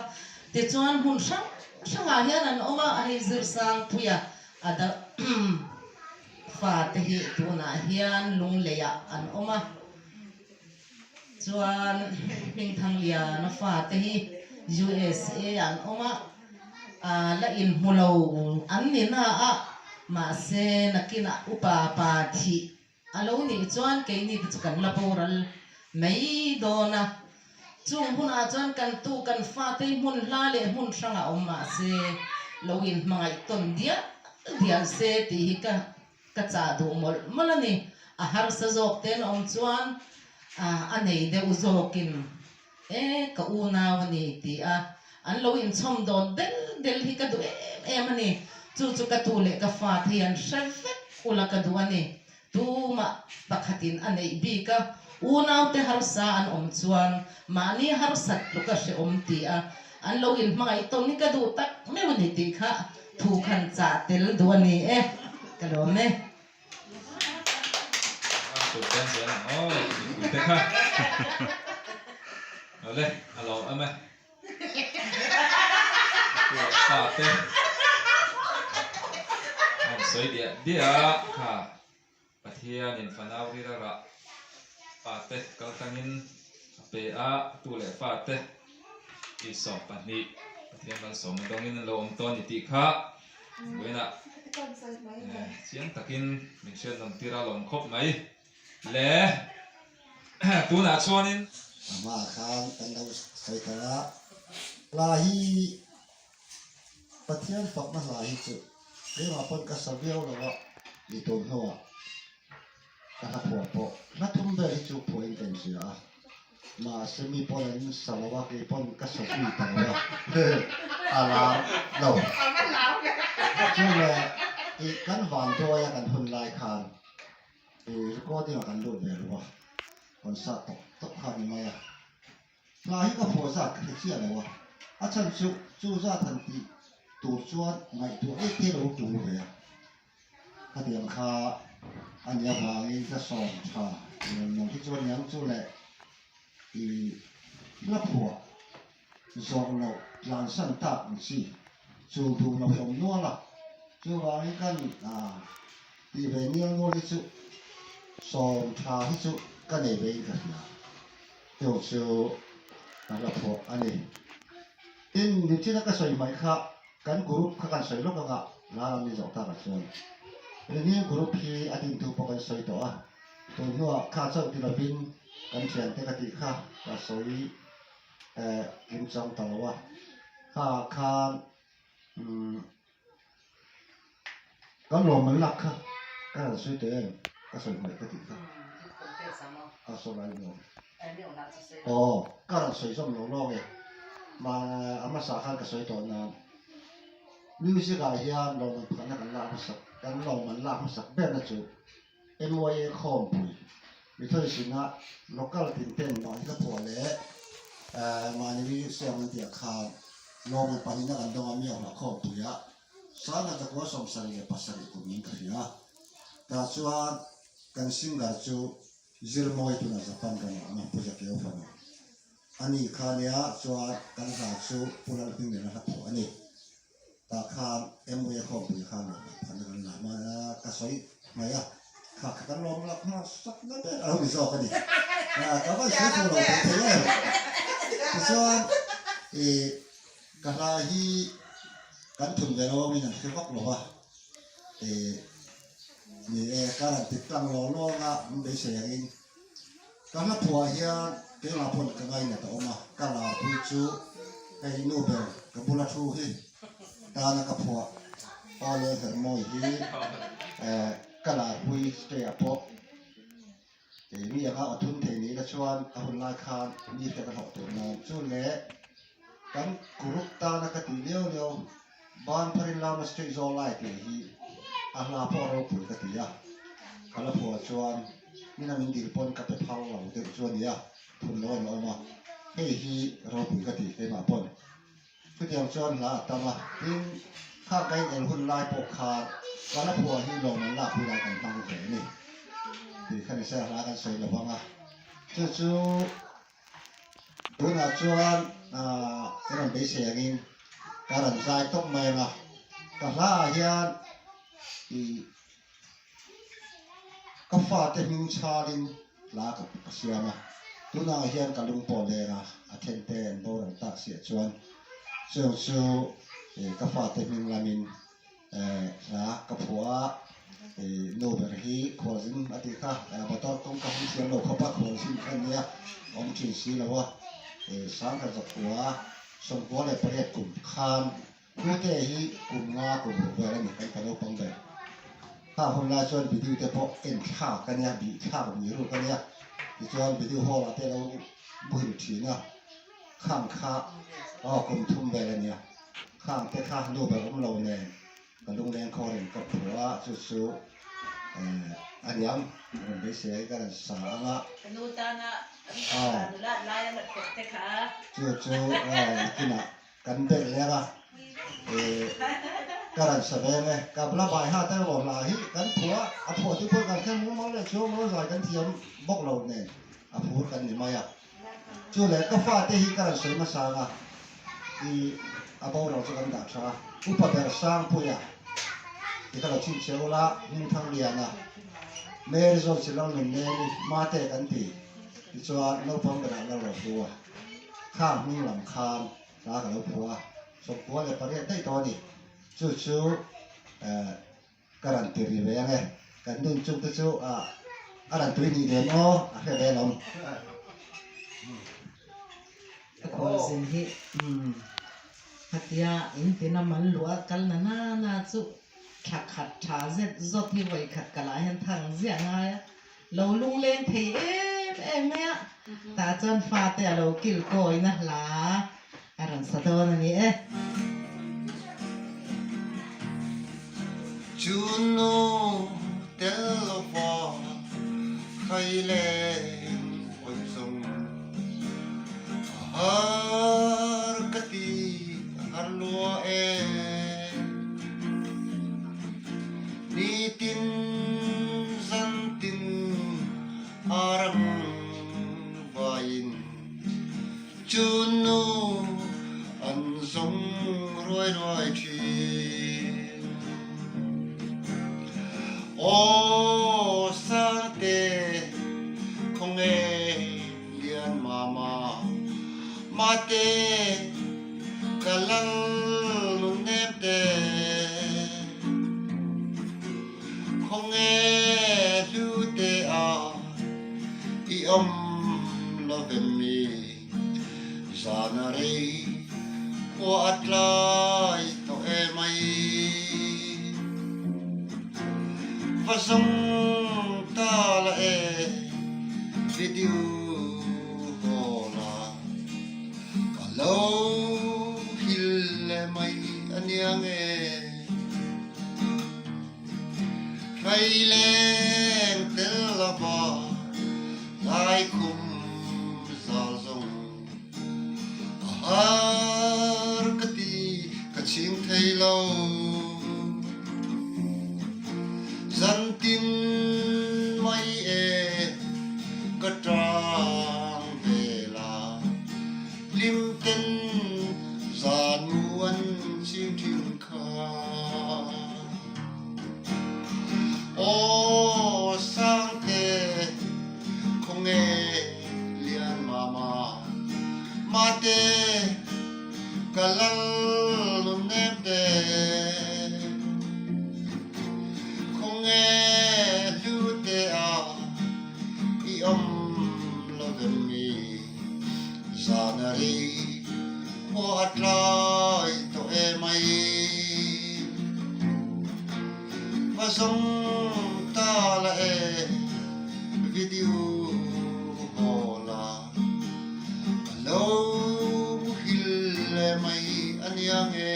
Tichuan hmun hrang hrangah hian an awm a, hei Zirsangpuia a fate hi tunah hian Lungleiah an awm a. Chuan Hmingthangliana fate hi USA ah an awm a, ah la inhmu lo an ni na a, mahse nakinah upa pa thih a lo nih chuan keini te chu kan la boral mai dawn a, chung hunah chuan kan tu kan fate hi hmun hla leh hmun hrangah awm mahse lo inhmangaih tawn dial dial se tih hi ka Ka chah duh mawlh mawlh a ni. A harsa zawk te an awm chuan a nei deuh zawkin e ka unau a ni ti a, an lo inchhawm dawn del del hi ka duh em em a ni. Chu chu ka tu leh ka fa te hi an hre vek ula ka duh a ni. Tumah pakhatin a neih bik a, unaute harsa an awm chuan mahni harsat tluka hrehawm ti a, An lo inhmangaih tawn hi ka duh tak meuh a ni tih kha thu khan chah tel duh a ni e, ka lawm e. Kut beng zel ang aw mipui te kha. Awle a lo awm e. Tu leh fa te an sawi diah diah kha Pathianin fanau rira rah fate kal tlangin a pe a, tu leh fate 20 Pathian malsawmna dawngin an lo awm tawh a ni tih kha vawiinah chiang takin min hriat nawm tir a lawm khawp mai le. Tunah chuanin. A hmaah khan kan lo sawi tawh a, hla hi Pathian fakna hla hi chu keimah pawn ka sa viau lo a, i tun hnuah ka hla phuah pawh hla thum vel hi chu phuahin ka inhria a, mahse mi pawn an sa lo a, kei pawn ka sa zui ta lo a, a lar lo. Chule i kan vanduaia kan hun lai khan i recording ah kan lut ve lo a, concert tawp tawp kha a ni mai a. Hla hi ka phuah zat ka hre chiah lo a, a chhan chu chu zat han tih tur chuan ngaihtuah eih te lo tul ve a. Khatiang kha a nih avangin ka sawm tha nuam hi chuan niang chu leh i hla phuah zawh loh tlansan tak ang chi chu duh lo hi a awm nual a, chuvangin kan tih ve nial nual hi chu sawm tha hi chu ka nei ve in ka hria. Heng chu ka hla phuah a ni. Tin, nichina ka sawi hmaih kha kan group kha kan sawi lawk anga la lam ni zawh takah chuan Renewing group hi a din thu pawh kan sawi tawh a, tun hnuah kha chauh ti lovin kan thiante ka tih kha ka sawi eh kimchang ta lo a, kha khan umm Kan lawmman lak kha ka rawn sawi teh em? Ka sawi hmaih ka tih kha. A sawi lai ni awm. Aw, ka rawn sawi zawm lo lawk e. Ma a hmasa khan ka sawi tawh nan music ah hian lawmman pakhatna kan lak hmasak kan lawmman lak hmasak berna chu MYA Khawmpui Mithawisinah local tin ten mahni ka phuah leh mahni music siam an tih ah khan lawmman pahnihna kan dawng a mi a hlah Khawmpuiah Sangha zakua 77 kum in ka hria. Tah chuan kan singer chu Zirmawi tunah Japan ramah a awm a, Pu Zakeo fanu a ni kha nia chuan kan hla chu Pu Lalhming nena hla phuah a ni. Tah khan MWA Khawmpui khan lawm a phan a kan la hman a, ka sawi mai a, kha kha kan lawm lak hma sak na ber a lo ni zawk a ni. Ka van sawi fuh lo thei thei em. Tichuan i ka hla hi kan thun ve lo awmin an hre vak lo va, i ni e ka rawn ti tlang law lawng a, min beisei angin Ka hla phuah hian keimah pawn ka ngainat a awm a, ka larpui chu hei nu ber ka bula thu hi tana ka phuah aw leh herhmawi hi ka larpui stay ah pawh mi anga aw thun thei ni ila chuan a hun lai khan mi hriat a hlawh tur nan chu leh kan group tana ka tih liau liau Ban pharin lama street zawl lai tih hi a hla pawh ropui ka ti a, ka la phuah chuan mina min dil pawn ka pe phal lo deuh chu a nia, phun lo an awm a, hei hi ropui ka ti keimah pawn. Chutiang chuan hla a tam a, tin kha ka inel hun lai pawh khan ka la phuah hi lawm an lak hunah kan hmang ve a ni tih kha ni se a hla kan sawi lo vang a, chu chu. Tunah chuan ahh ka rawn beisei angin ka rawn zai tawp mai ang a, ka hlaah hian ih ka fate hming chharin hla ka siam a, tunah hian ka lung pawh leng a, a then te an boral tak siah chuan chung chu ih ka fate hming lamin. Hla ka phuah a, nu ber hi khualzin a tih kha motor kawngka hawng thiam lo khawp a khualzin kha ania awm thin si lo a, sangkhat zakua 98 kum khan hnute hi kum nga kum ruk vel a ni kan ka naupang ber. Kha hun lai chuan video te pawh en thlak a nia, bih thlak ni ruk a nia, tichuan video hall ah te lo muhil thin a, khang kha aw kum thum vel a nia. Khang te kha nu ber awm lo nen ka lungleng khawrin ka phuah a, chu chu a niang rawn beisei ai ka rawn sa ang a. Ka nu tana nulat lai a la thawk te kha. Chu chu nakinah kan belh leng a. Ka rawn sa veng e. Ka bula bai ha te emaw hla hi kan phuah a, a phuah tu pawh kan hre mumal leh chuang lo, zai kan thiam bawk lo nen a phur kan ni mai a. Chu leh ka fate hi ka rawn sawi hmasa ang a, i a boral chu kan dah tha a, Upa ber Sangpuia ti kha lo chhinchhiah ula, Hmingthangliana, Mary Zawlchil Lalnunmeli, Mate kan ti, tichuan naupang berah Lalrohlua khang hming lam khan hla ka lo phuah a, 98 daih tawh a ni. Chu chu eh ka rawn ti ri ve ang e. Kan nun chung te chu ah a rawn tui hnih lem aw a hre ve alawm. Ka khualzin hi umm khatia in tina man luah kal na na na chu thla khat tha zet zawt hi vawi khat ka lah hian thang ziah ngai a. Lo lungleng thei em em mai a, tah chuan fate a lo kil kawina hla a rawn sa dawn a ni e. Chu nu tel lova khai leng awih zawng a har ka ti a har lua e. Nitin zantin a rang vaiin chu nu an zawng ruai ruai thin. Aw Sangte khawnge lian mama mate ka lal nun nem te. Khawnge hlu te a i awm lo vem mi zan a rei khua a tlai tawh e mai. Va zawng ta la e video haw la ka lo hil le mai a nia nge. Thaileng tel lova laikhum zal zawng a har ka ti ka ching thei lo. Zantin mai e ka tang vel a, hlim ten zan mu an ching thin kha. Aw Sangte khawnge lian mama mate ka lal nun nem te khawnge hlu te a i awm lo vem mi zan a ri khua a tlai tawh e mai. Va zawng ta la e video haw la a lo muhil le mai a nia nge.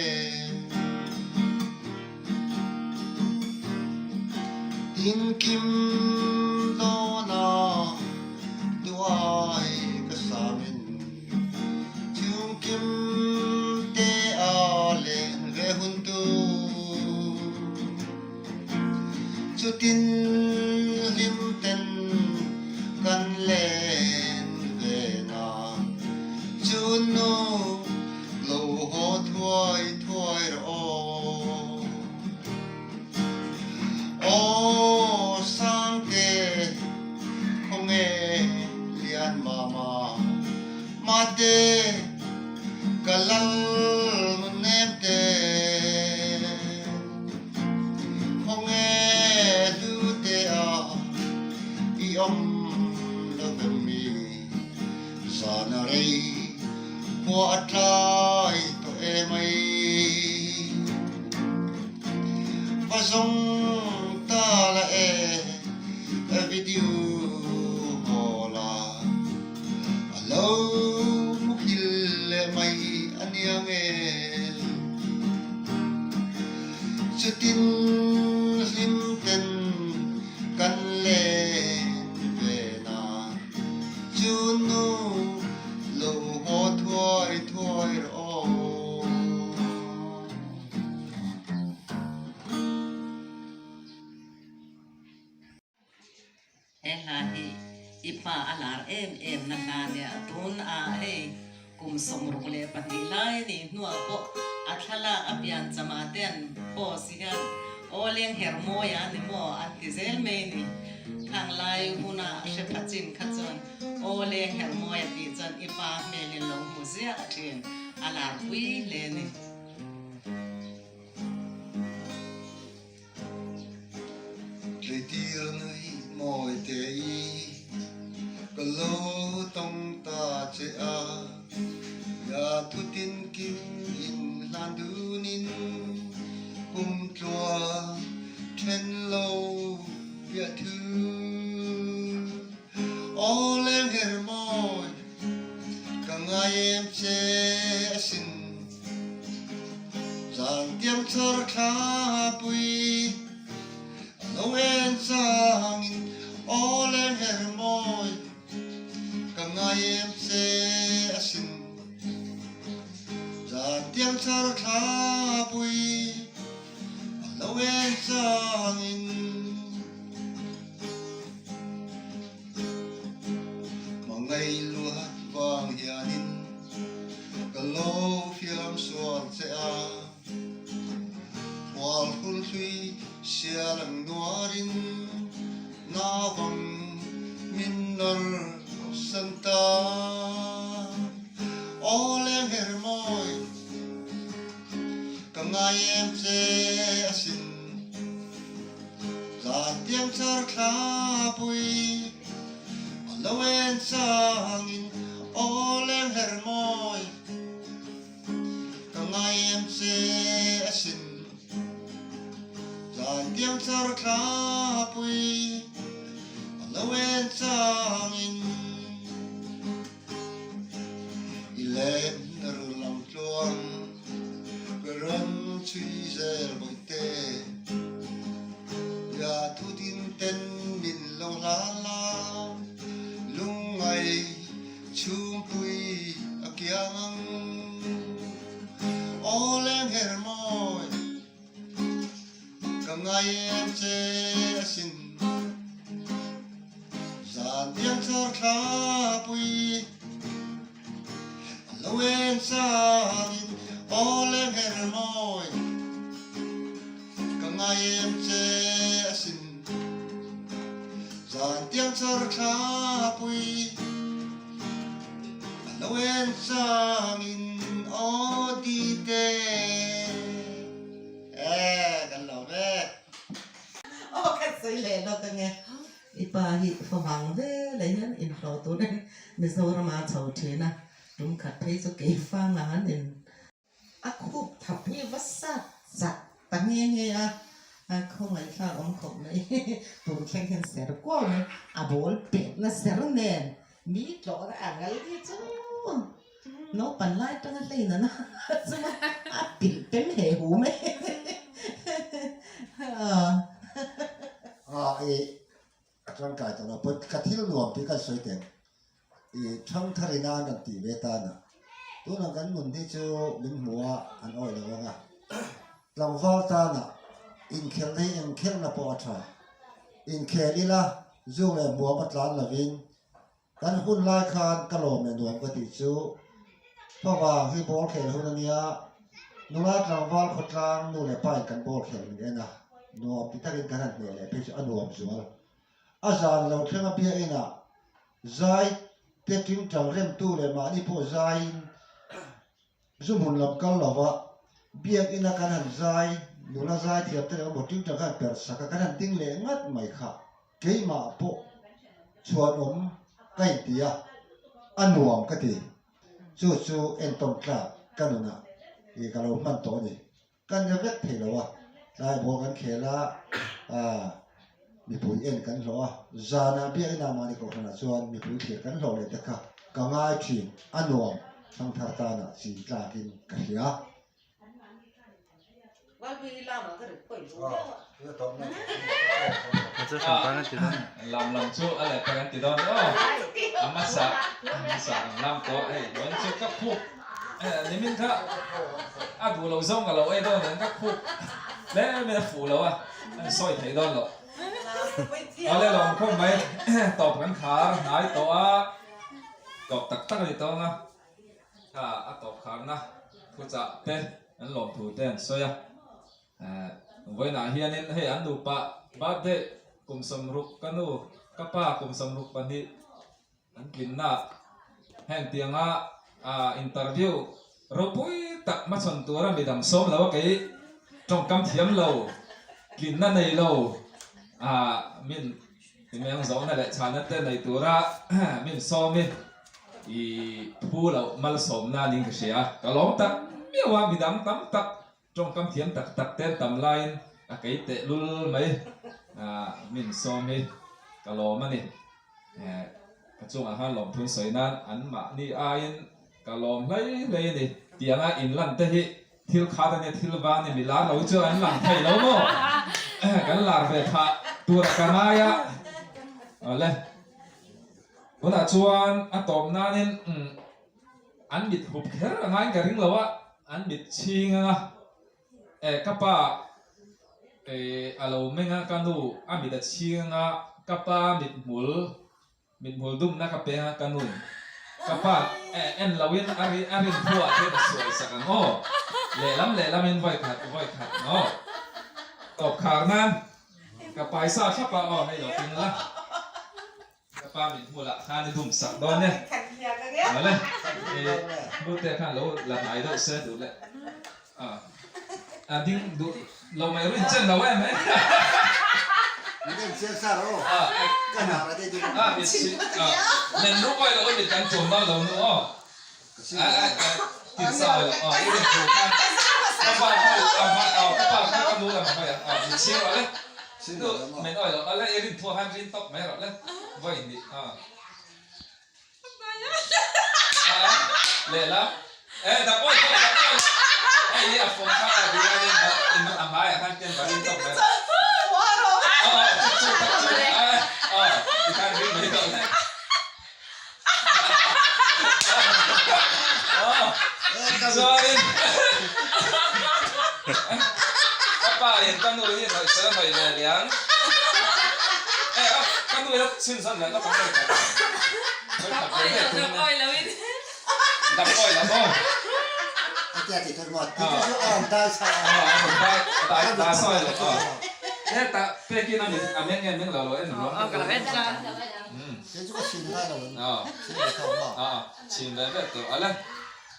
Tinkim dawna duai ka samin chhungkim te a len ve hun tur. Chutin hlim ten kan len ve na chu nu lo haw thuai thuai rawh aw. Aw Sangte khawnge lian mama mate ka lal nun nem te khawnge hlu te a i awm lo vem mi zan a rei khua a tlai tawh e mai. Va zawng ta la e video haw la a lo muhil leh mai a nia nge chutin hlim ten kan len ve na chu nu lo haw thuai thuai rawh aw. a lar em em na hla nia tun a hei kum 62 lai a nih hnuah pawh a thlalak a pianchama te an post hian aw leng her mawi a ni maw an ti zel mai a ni. Khang lai huna hre pha chin kha chuan aw leng her mawi a tih chuan i pa hmelin lo hmu ziah thin a lar pui hle a ni. Tleitir nui mawi te i ka lo tawng ta che a, ya thutin kim in hlan dunin kum tluang then lo piah thu. Aw leng her mawi ka ngai em che asin. Zan tiang chhar thla pui a lo en changin aw leng her mawi ka ngai em che asin. Zan tiang chhar thla pui a lo en changin. Hmangaih luat vang hianin ka lo fiam sual che a, Hual hul hlui sial ang nuarin navang min nawr san ta. Aw leng her mawi ka ngai em che asin. Zan tiang char thla pui a lo en changin aw leng her mawi ka ngai em che asin. Zan tiang char thla pui a lo en changin i len rul ang tluang ka rawn chhui zel bawihte. Ia thu tin ten min lo hlan la, lungngai chhungpui a kiang ang. Aw leng her mawi. Ka ngai em che asin. Zan tiang char thla pui a lo en changin aw leng her mawi. Ka ngai em che asin. Zan tiang char thla pui a lo en changin aw di te. Eh, kan lo ve. Aw ka sawi leh lawk ange. I pa hi favang ve leh hian inhlawh turin Mizoram a chho thin a, tum khat phei chu keifang ang an in. A khup thap hi va sat chak ta nghe nghe a, a khawngaihthlak awm khawp mai. Tun thleng hian ser kuau mai, a ball petna ser nen Mi tlawhna a ngal hi chu naupan lai atanga hlein an a chunga a pilh pem he hu mai. A i a tangkai tawh lo pawn ka thil nuam tih kan sawi teh i thangthar ina an rawn tih ve tan a tunah kan nun hi chu min hmu a an awih lo ang a tlangval tana inkhelh hi engkhelhna pawh a tha inkhel ila zu leh hmuam a tlan lovin Kan hun lai khan ka lawm leh nuam ka tih chu favang hi ball khel hun a nia, nula tlangval khawtlang nu leh pa in kan ball khel min en a, nuam ti takin kan han hneh leh phei chu a nuam zual. A zan lo thleng a biakinn ah zai te tingtang remtu leh mahni pawh zaiin Zu hmun lam kal lova biakinn a kan han zai, nula zai thiam te leh emaw tingtang kha han perh sak a, kan han ding leh ngat mai kha keimah pawh chhuanawm ka inti a, a nuam ka ti. Chu chu entawn tlak ka nunah ih ka lo hman tawh a ni. Kan ri vek thei lo a, tlai ball kan khel a, aah mipui en kan hlawh a, zanah biakinn ah mahni kohhranah chuan mipui thlir kan hlawh leh te kha ka ngai thin, a nuam thangthar tanah chin tlakin ka hria. Lam lam chu a leh pek an ti dawn aw, a hmasa a hmasa ang lam tawh hei chuan chu ka khup Nimin kha a duh loh zawng ka lo ei dawn nen ka khup hle mai a fuh lo a, a sawi theih dawn loh. Awle lawm khawp mai tawp kan khar hnai tawh a tawp tak tak a ni tawng a kha a tawp kharna thuchah te an lawm thu te an sawi a vawiinah hianin hei an nupa birthday kum 60 ka nu ka pa kum 62 An tlinna heng tianga interview ropui tak hmachhawn tura midang sawm lo a kei tawngkam thiam lo, tlinna nei lo min meng zawhna leh chhana te nei tura min sawm i i phu loh malsawmna niin ka hria. Ka lawm tak miau a, midang tam tak tawngkam thiam tak tak te an tam laiin a kei tehlul mai min sawm hi ka lawm a ni. Ka chungah khan lawmthun sawi nan an mahni aiin ka lawm hlei hlei a ni. Tianga inlan te hi thil khat a nia, thil vang a ni, mi lar lo hi chuan an lang thei lo maw? Kan lar ve phah tura ka ngai a. Awle, tunah chuan a tawp nanin an mit hup kher a ngaiin ka ring lo a, an mit chhing anga Eh ka pa eh a lo meng a ka nu a mit a chhing a ka pa mithmul mithmul dumna ka peng a ka nu ka pa eh en lo in a ri a rin thu ah khian a suai sak ang aw lehlam lehlam in vawi khat vawi khat aw tawp khar nan ka paisa thlap a aw hei lo ping la. Ka pa min hmulah khan i dum sak dawn e. Mawle, i hnute khan lo la hnai deuh se duh leh. A ding duh lo mai rin chen lo em e. Min en chiang sa rawh aw. Ka hnar a dei deuh. A mit si a nen ru awi lo i mit kan chum bak lo nu aw. Tin sa awi lo aw i rin thu khan ka pa kha a hma aw ka pa kha ka nu lam a hawi ang aw mit chhing rawh le. Nu men awi lo aw le i rin thu ah khan rin tawp mai rawh le vawi hnih aw. Lehlam e dap awi tawp dap awi hei hi a fawm kha a biryani in a hmaiah khan ken va rin tawp mai rawh aw aw chu chu tak chu aw tikhan rin mai tawh le. Chuanin ka pa in ka nu hi hnawih fel a hnawih ve liang. E a ka nu hi chhun zawn leh lawk ang vawi khat. Vawi khat ve ve tum nia. Dam awi lo maw? A rawn dai dai dai sawi lo aw. Hetah pekin a mit a meng nge meng lo lo en rawh. Kei chu ka chhin ngai lo ang. Chhin ve tawk maw? Aw, chhin ve ve tawh. Ale,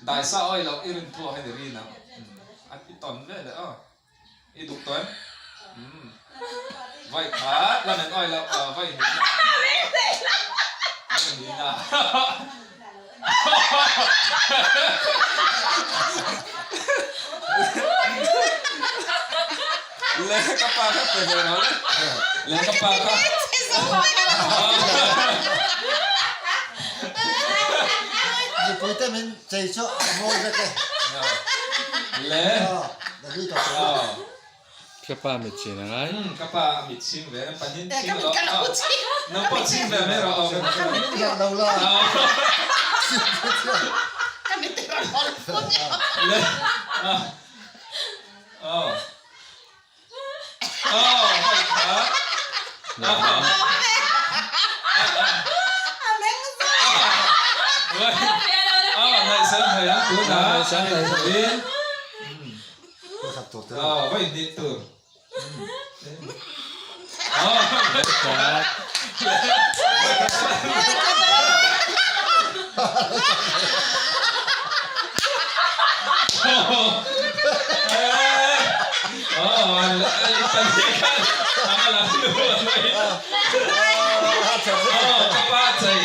daisa awi loh i rin thu ah hian i rin ang. A i tawn ve leh aw. I duh tawh em? Umm. Vawi khat la men awi loh aw vawi hnih na. Vawi hnih na. Le ka pa kha pe ve rawh le. Le ka pa kha. Mipui te min chei chu a mawi vek e. Le. Ka pa mit chhin a ngai. Umm ka pa a mit chhing ve em panin chhing lo a nang pawh chhing ve mai rawh aw ka mit tiang lo la ka mit te rawn hawl phun le aw aw hei kha aw ngaihsan thei ang tunah in Aw, va inhnih tur. Ka pa chei.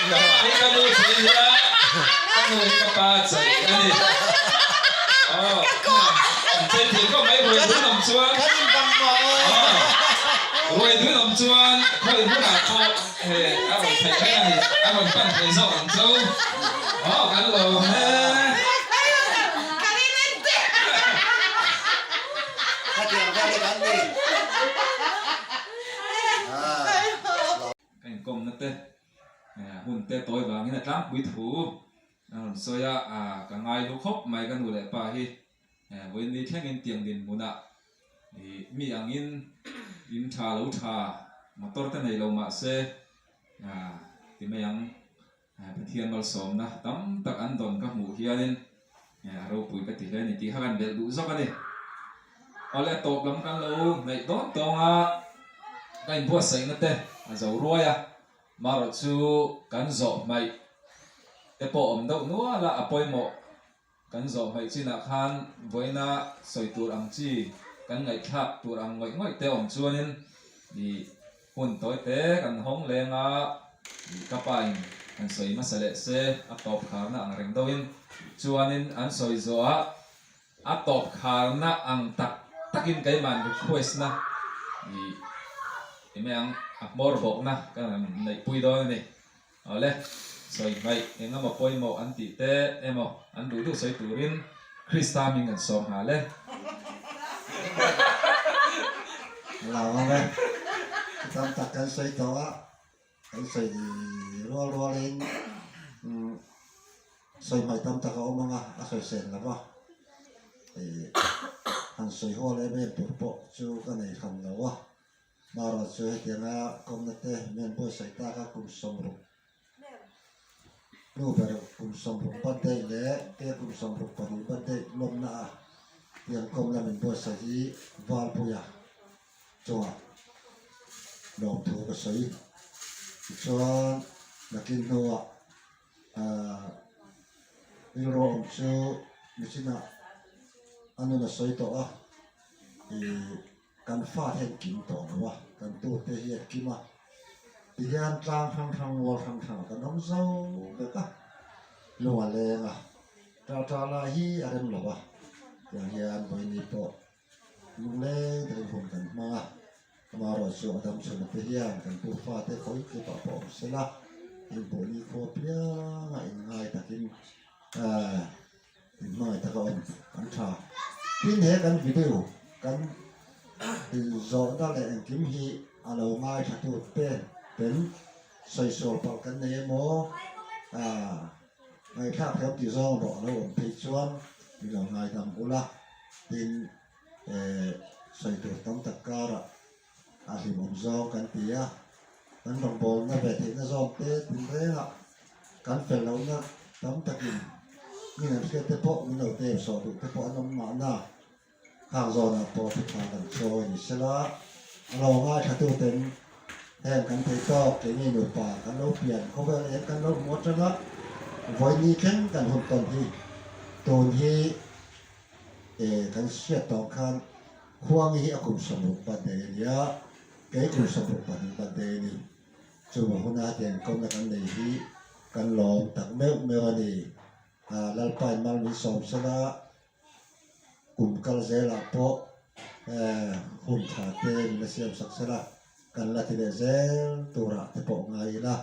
Ka pa hi ka nu chei nia. Ka nu hi ka pa chei a ni. Aw, an chei thei khawp mai ruai dun awm chuan. Ruai dun awm chuan khawi hmunah pawh he a rawn theih reng a ni. A rawn pan thei zawk ang chu. Aw, kan lawm e. Ka inkawmna te hun te tawi vangin a tlangpui thu a rawn sawi a, ka ngai hlu khawp mai ka nu leh pa hi vawiin ni thlengin tiang dinhmunah mi angin In tha lo tha motor te nei lo mah se ti mai ang Pathian malsawmna tam tak an dawn ka hmuh hianin a ropui ka ti hle a ni tih kha kan belh duh zawk a ni. Awle a tawp lam kan lo hnaih dawn tawng a, ka inbuatsaihna te a zo ruai a, marawh chu kan zawh hmaih te pawh awm deuh nual a, a pawimawh Kan zawh hmaih chinah khan vawiina sawi tur ang chi kan ngaihthlak tur ang ngawih ngawih te awm chuanin ih hun tawi te kan hawng leng a, ih ka pa in han sawi hmasa leh se a tawp kharna ang reng deuhin chuanin an sawi zawh ah a tawp kharna ang tak takin keimahn request na ih ti mai ang a hmawr bawkna ka han neihpui dawn a ni. Awle, sawi hmaih eng emaw pawimawh an tih te emaw an duh duh sawi turin Krista hming kan sawm nghal e. Lo ang e, tam tak kan sawi tawh a, kan sawi rual rualin sawi hmaih tam tak a awm ang a, a sawi sen lo va, han sawi hual em em tur pawh chu ka nei hran lo a. Marawh chu hetianga kawmna te min buatsaih tak a kum 60 nu ber kum 60 birthday leh ke kum 62 birthday lawmna a tiang kawmna min buatsaih hi Valpuia chungah lawmthu ka sawi. Tichuan nakin hnuah ahh rilru awm chu michinah a nun a sawi tawh a ih. Kan fate hian kim tawh lo a, kan tute hi an kim a, tihian tlang hrang hrang mual hrang hrangah kan awm zo vek a, lung a leng a, ṭah ṭah lah hi a rem lo a, tiang hian vawiini pawh lungleng takin hun kan hmang a, amaherawhchu a dam chhunna te hian kan tu fate khawi tlipah pawh awm sela, inpawh nikhua pianga inngai takin ahh. Inhmangaih taka awm an tha. Tin he kan video kan inzawhna leh engkim hi a lo ngaithla tu te ten sawisawr palh kan nei emaw ah ngaihthlak thiam tih zawng rawh a lo awm phei chuan min lo ngaidam ula tin eh sawi tur tam tak karah A hlimawm zawng kan ti a, kan rawngbawlna ve theihna zawng te tinrengah kan fel lohna tam takin min an hriat te pawh min lo dep sawh duh te pawh an awm mahna khang zawnah pawh thutha kan chawi ni sela, a lo ngaithlatuten heng kan thei tawk keini nupa kan lo pian khawvel eng kan lo hmu atanga vawiini thleng kan hun tawn hi tun hi kan hriat tawh khan Khuangi hi a kum 60 birthday a nia, kei kum 62 birthday a ni. Chuvang huna hetiang inkawmna kan nei hi kan lawm tak meuh meuh a ni. Lalpain mal min sawm sela, kum kal zelah pawh hun tha te min la siam sak sela, kan la ti leh zel turah te pawh ngai ila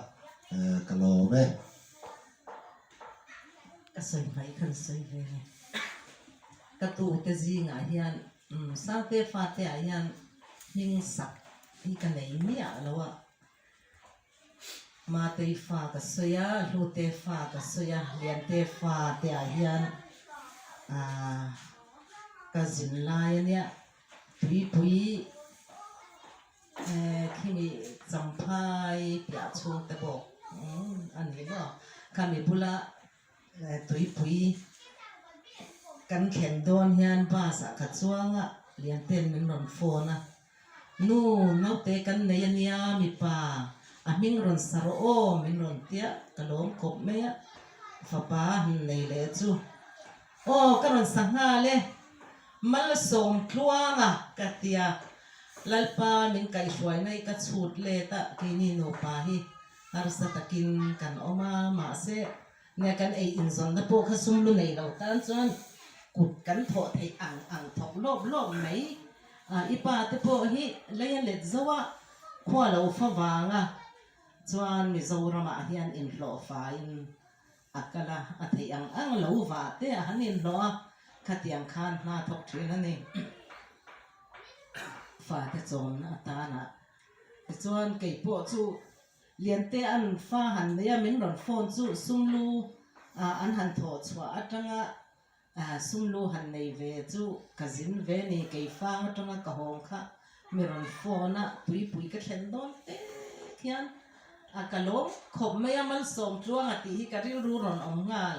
ka lawm e. Ka sawi hmai khan sawi ve nge. Ka tute zingah hian Sangte fate ah hian hming sak hi ka nei miah lo a. Matei fa ka sawi a, Hlute fa ka sawi a, Liante fa te ah hian aah ka zin lai a nia tuipui Khimi champhai piah chhung te bawk a ni maw? Khami bula tuipui kan thlen dawn hian bus ah ka chuang a, Liante'n min rawn phone a, Nu, naute kan nei a nia mipa, a hming rawn sa rawh aw min rawn tia ka lawm khawp mai a, fapa a han nei leh chu aw ka rawn sa nghal e. Malsawm tluanga ka tia, Lalpa min kaihhruaina hi ka chhut let a, keini nupa hi harsa takin kan awm a, mahse nia kan ei inzawnna pawh kha sum lu nei lo tan chuan kut kan thawh theih ang ang thawk lawp lawp mai a, i pa te pawh hi lei a let zo a, khua lo fa vanga chuan Mizoramah hian inhlawh faiin A kal a, a theih ang ang lo vah te a han inhlawh a, khatiang khan hna thawk thin a ni. Fate chawmna atana tichuan kei pawh chu Liante an fa han nei a, min rawn phone chu Sumlu an han thawh chhuah atanga Sumlu han nei ve chu ka zin ve ni, kei fang atanga ka hawng kha. Mi rawn phone a, tuipui ka thlen dawn tek hian a ka lawm khawp mai a, Malsawm Tluanga tih hi ka rilru rawn awm nghal.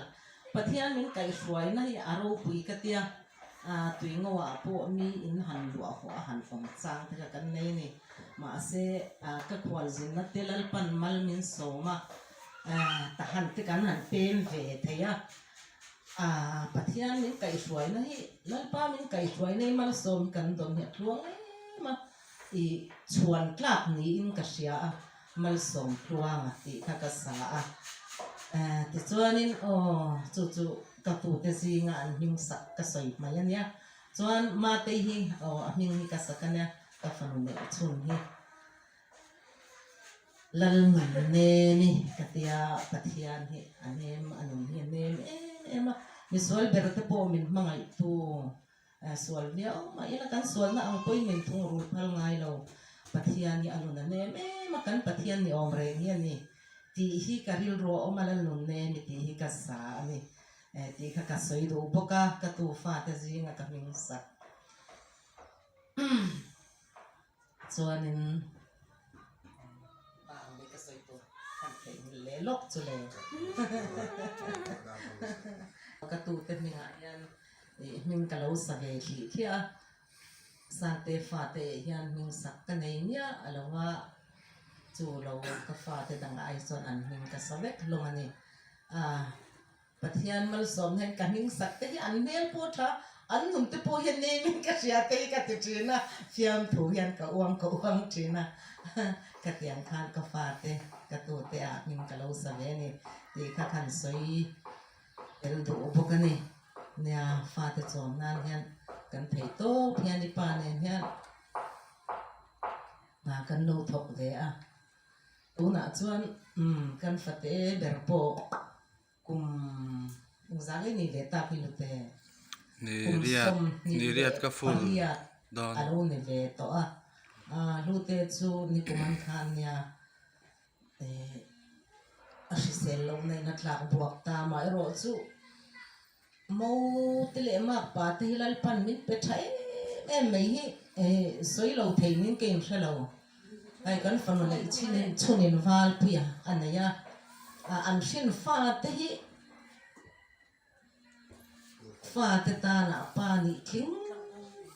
Pathian min kaihhruaina hi a ropui ka tia, tui ngoah pawh mi in han luah haw a han awm chang te kha kan nei a ni. Mahse, ka khualzinna te Lalpan mal min sawm a, tahan te kan han pem ve thei a. Aaa Pathian min kaihhruaina hi Lalpa min kaihhruaina hi malsawm kan dawn hi a tluang em a, ih chhuan tlak niin ka hria a, malsawm tluanga tih kha ka sa a. Aaa tichuanin aw chu chu ka pute zinga an hming sak ka sawi hmai a nia, chuan Matei hi aw a hming hi ka sak a nia ka fanu neih chhun hi. Lalnunemi ka tia Pathian hi a nem a nun hi a nem em em a, misual ber te pawh min hmangaihtu sual viau mah ila kan sualna ang pawhin min thungrul phal ngai lo, Pathian hi a nun a nem em a, kan Pathian ni awm reng hi a ni tih hi ka rilru a awm a Lalnunnemi tih hi ka sa a ni tih kha ka sawi duh bawk a, ka tufate zinga ka hming sak. Chuanin pa ang leh ka sawi tur khan theihnghilh leh lawk chu le. Ka tute hmingah hian ih hming ka lo sa ve thlih thliah a, Sangte fate eh hian hming sak ka nei miah a lo va, chu lo ka fate dangah ai chuan an hming ka sa vek hlawm a ni. Ah. Pathian malsawm hian ka hming sak te hi an hmel pawh tha, an nun te pawh hian neimin ka hria te hi ka ti thin a, fiamthu hian ka uang ka uang thin a, ka tiang khan ka fate ka tute ah hming ka lo sa ve a ni tih kha khan sawi tel duh bawk a ni. Nia fate chawm nan hian kan theih tawp hian i pa nen hian hna kan lo thawk ve a, tunah chuan umm kan fate ber pawh Kum engzah nge ni ve tak hi Lute? Kum 28 a lo ni ve tawh a. Lute chu nikum an khan nia a hrisel lo na in a tlak buak ta mah erawh chu Mo te leh makpa te hi Lalpan min pe tha em em mai hi sawi lo thei nin ka inhre lo. Hei kan fanu neih chhin chhunin Valpuia a nei a, an hrin fa te hi fa te tanah pa nih tling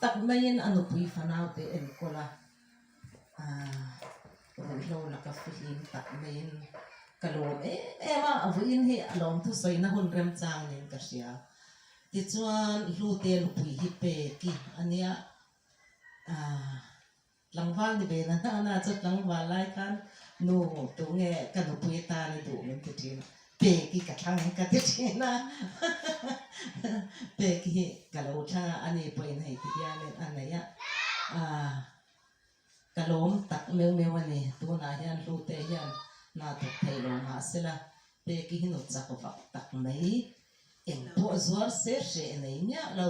tak maiin a nupui fanau te enkawl a, ruihhlo laka fihlim tak maiin ka lawm em em a, a vawiin hi a lawmthu sawina hun remchang nen ka hria. Tichuan Hlute nupui hi Peki a nia, Tlangval ni ve na hna na chu tlangval lai khan nu tunge ka nupui atan i duh min ti thin a, pek hi ka thlang ka ti thin a, pek hi ka lo thlang a, ani pawhin hei ti hianin a nei a, aah ka lawm tak meuh meuh a ni, tunah hian hlute hian hna thawk theih lo mahsela pek hi nu chak vak tak mai eng pawh zuar se hreh nei miah lo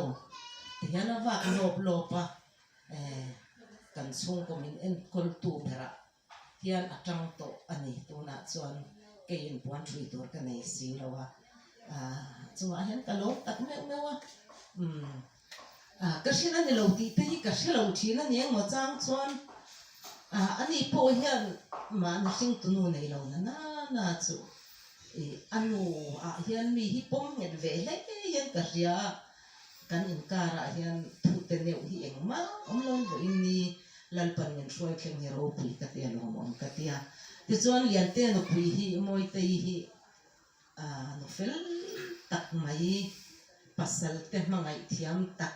tihian a vak lawp lawp a. Kan chhungkaw min enkawltu berah hian a tang tawh a ni. Tunah chuan keiin puan hrui tur ka nei si lo a, chungah hian ka lawm tak meuh meuh a. Ka hrin a ni lo tih te hi ka hre lo thin a ni engmaw chang chuan ani pawh hian mahni hringtunu nei lo na nana chu a nu ah hian mi hi pawm nghet ve hle hian ka hria a. Kan inkarah hian thute neuh hi engmah awm lo in vawiin ni Lalpan min hruai thleng hi ropui ka tia lawmawm ka tia. Tichuan Liante nupui hi Mawitei hi nu fel tak mai, pasal te hmangaih thiam tak,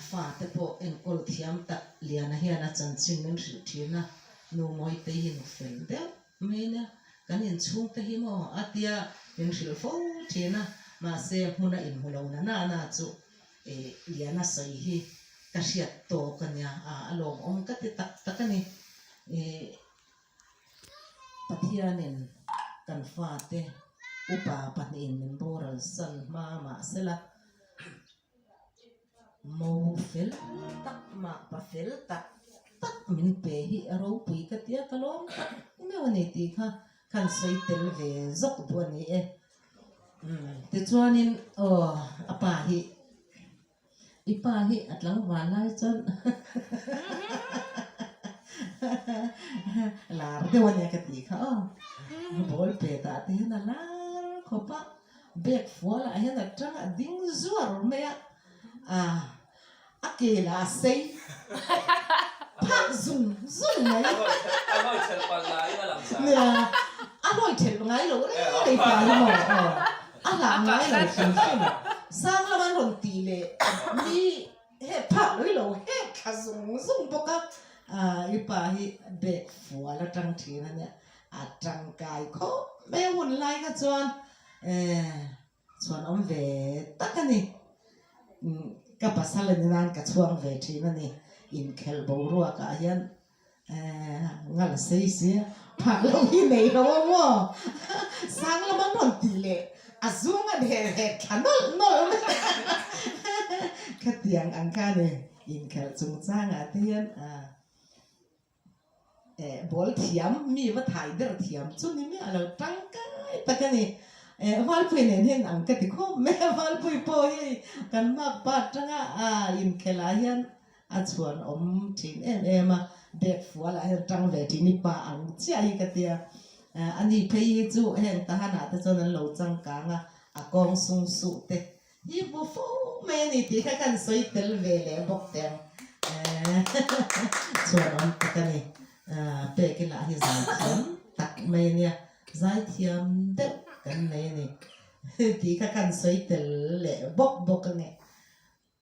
fate pawh enkawl thiam tak Liana hian a chanchin min hrilh thin a, nu Mawitei hi nu fel deuh. Main a, kan inchhungte hi maw a tia min hrilh fo thin a, mahse hmuna inhmu lo na na na chu ih Liana sawi hi ka hriat tawk a nia, a lawmawm ka ti tak tak a ni. Ih Pathianin kan fate upa pahnihin min boral san hma mahsela, Mo fel tak mah pa fel tak tak min pe hi a ropui ka tia ka lawm tak meuh a ni tih kha khan sawi tel ve zawk duh a ni e. Umm tichuanin aw a pa hi. I pa hi a tlangval lai chuan lar deuh a nia ka tih kha aw. Ball pet ah te hian a lar khawp a, bag fual ah hian a tang a ding zuar mai a, ah A ke lah a sei phak zung zung mai. A hlawi thelh palh laiin a lang sa. Nia, a hlawi thelh ngai lo reng reng pa hi maw aw. A hlah ngai lo hrim hrim. Sang lama an rawn tih leh mi he phak loi lo hek thla zung zung bawk a. I pa hi bag fual atang thin a nia. A tangkai khawp mai a hun lai kha chuan Chhuan awm ve tak a ni. Ka pasal a ni nan ka chhuang ve thin a ni. Inkhelh boruakah hian ngal sei si a, phak lo hi nei lo a maw? Sang lam an rawn tih leh a zung a heh heh thla nawlh nawlh mai a. Khatiang ang kha a ni. Inkhelh chungchangah te hian Eh ball thiam mi va thai der thiam chu ni miah lo tangkai tak a ni. Eh Valpui nen hian ang ka ti khawp mai a, Valpui pawh hi kan mark pa atanga a inkhelh ah hian a chhuan awm thin em em a, bag fual ah hian tang ve thin i pa ang chiah hi ka tia. Eh ani phei hi chu heng tahan ah te chuan an lo changkang a, a kawng sung suh te Hi hmu fo mai a ni tih kha kan sawi tel ve leh bawk teh ang. Chhuan awm tak a ni. Pek i lah hi zaithiam tak mai a nia. Zaithiam deuh kan nei a ni tih kha kan sawi tel leh bawk bawk a nge.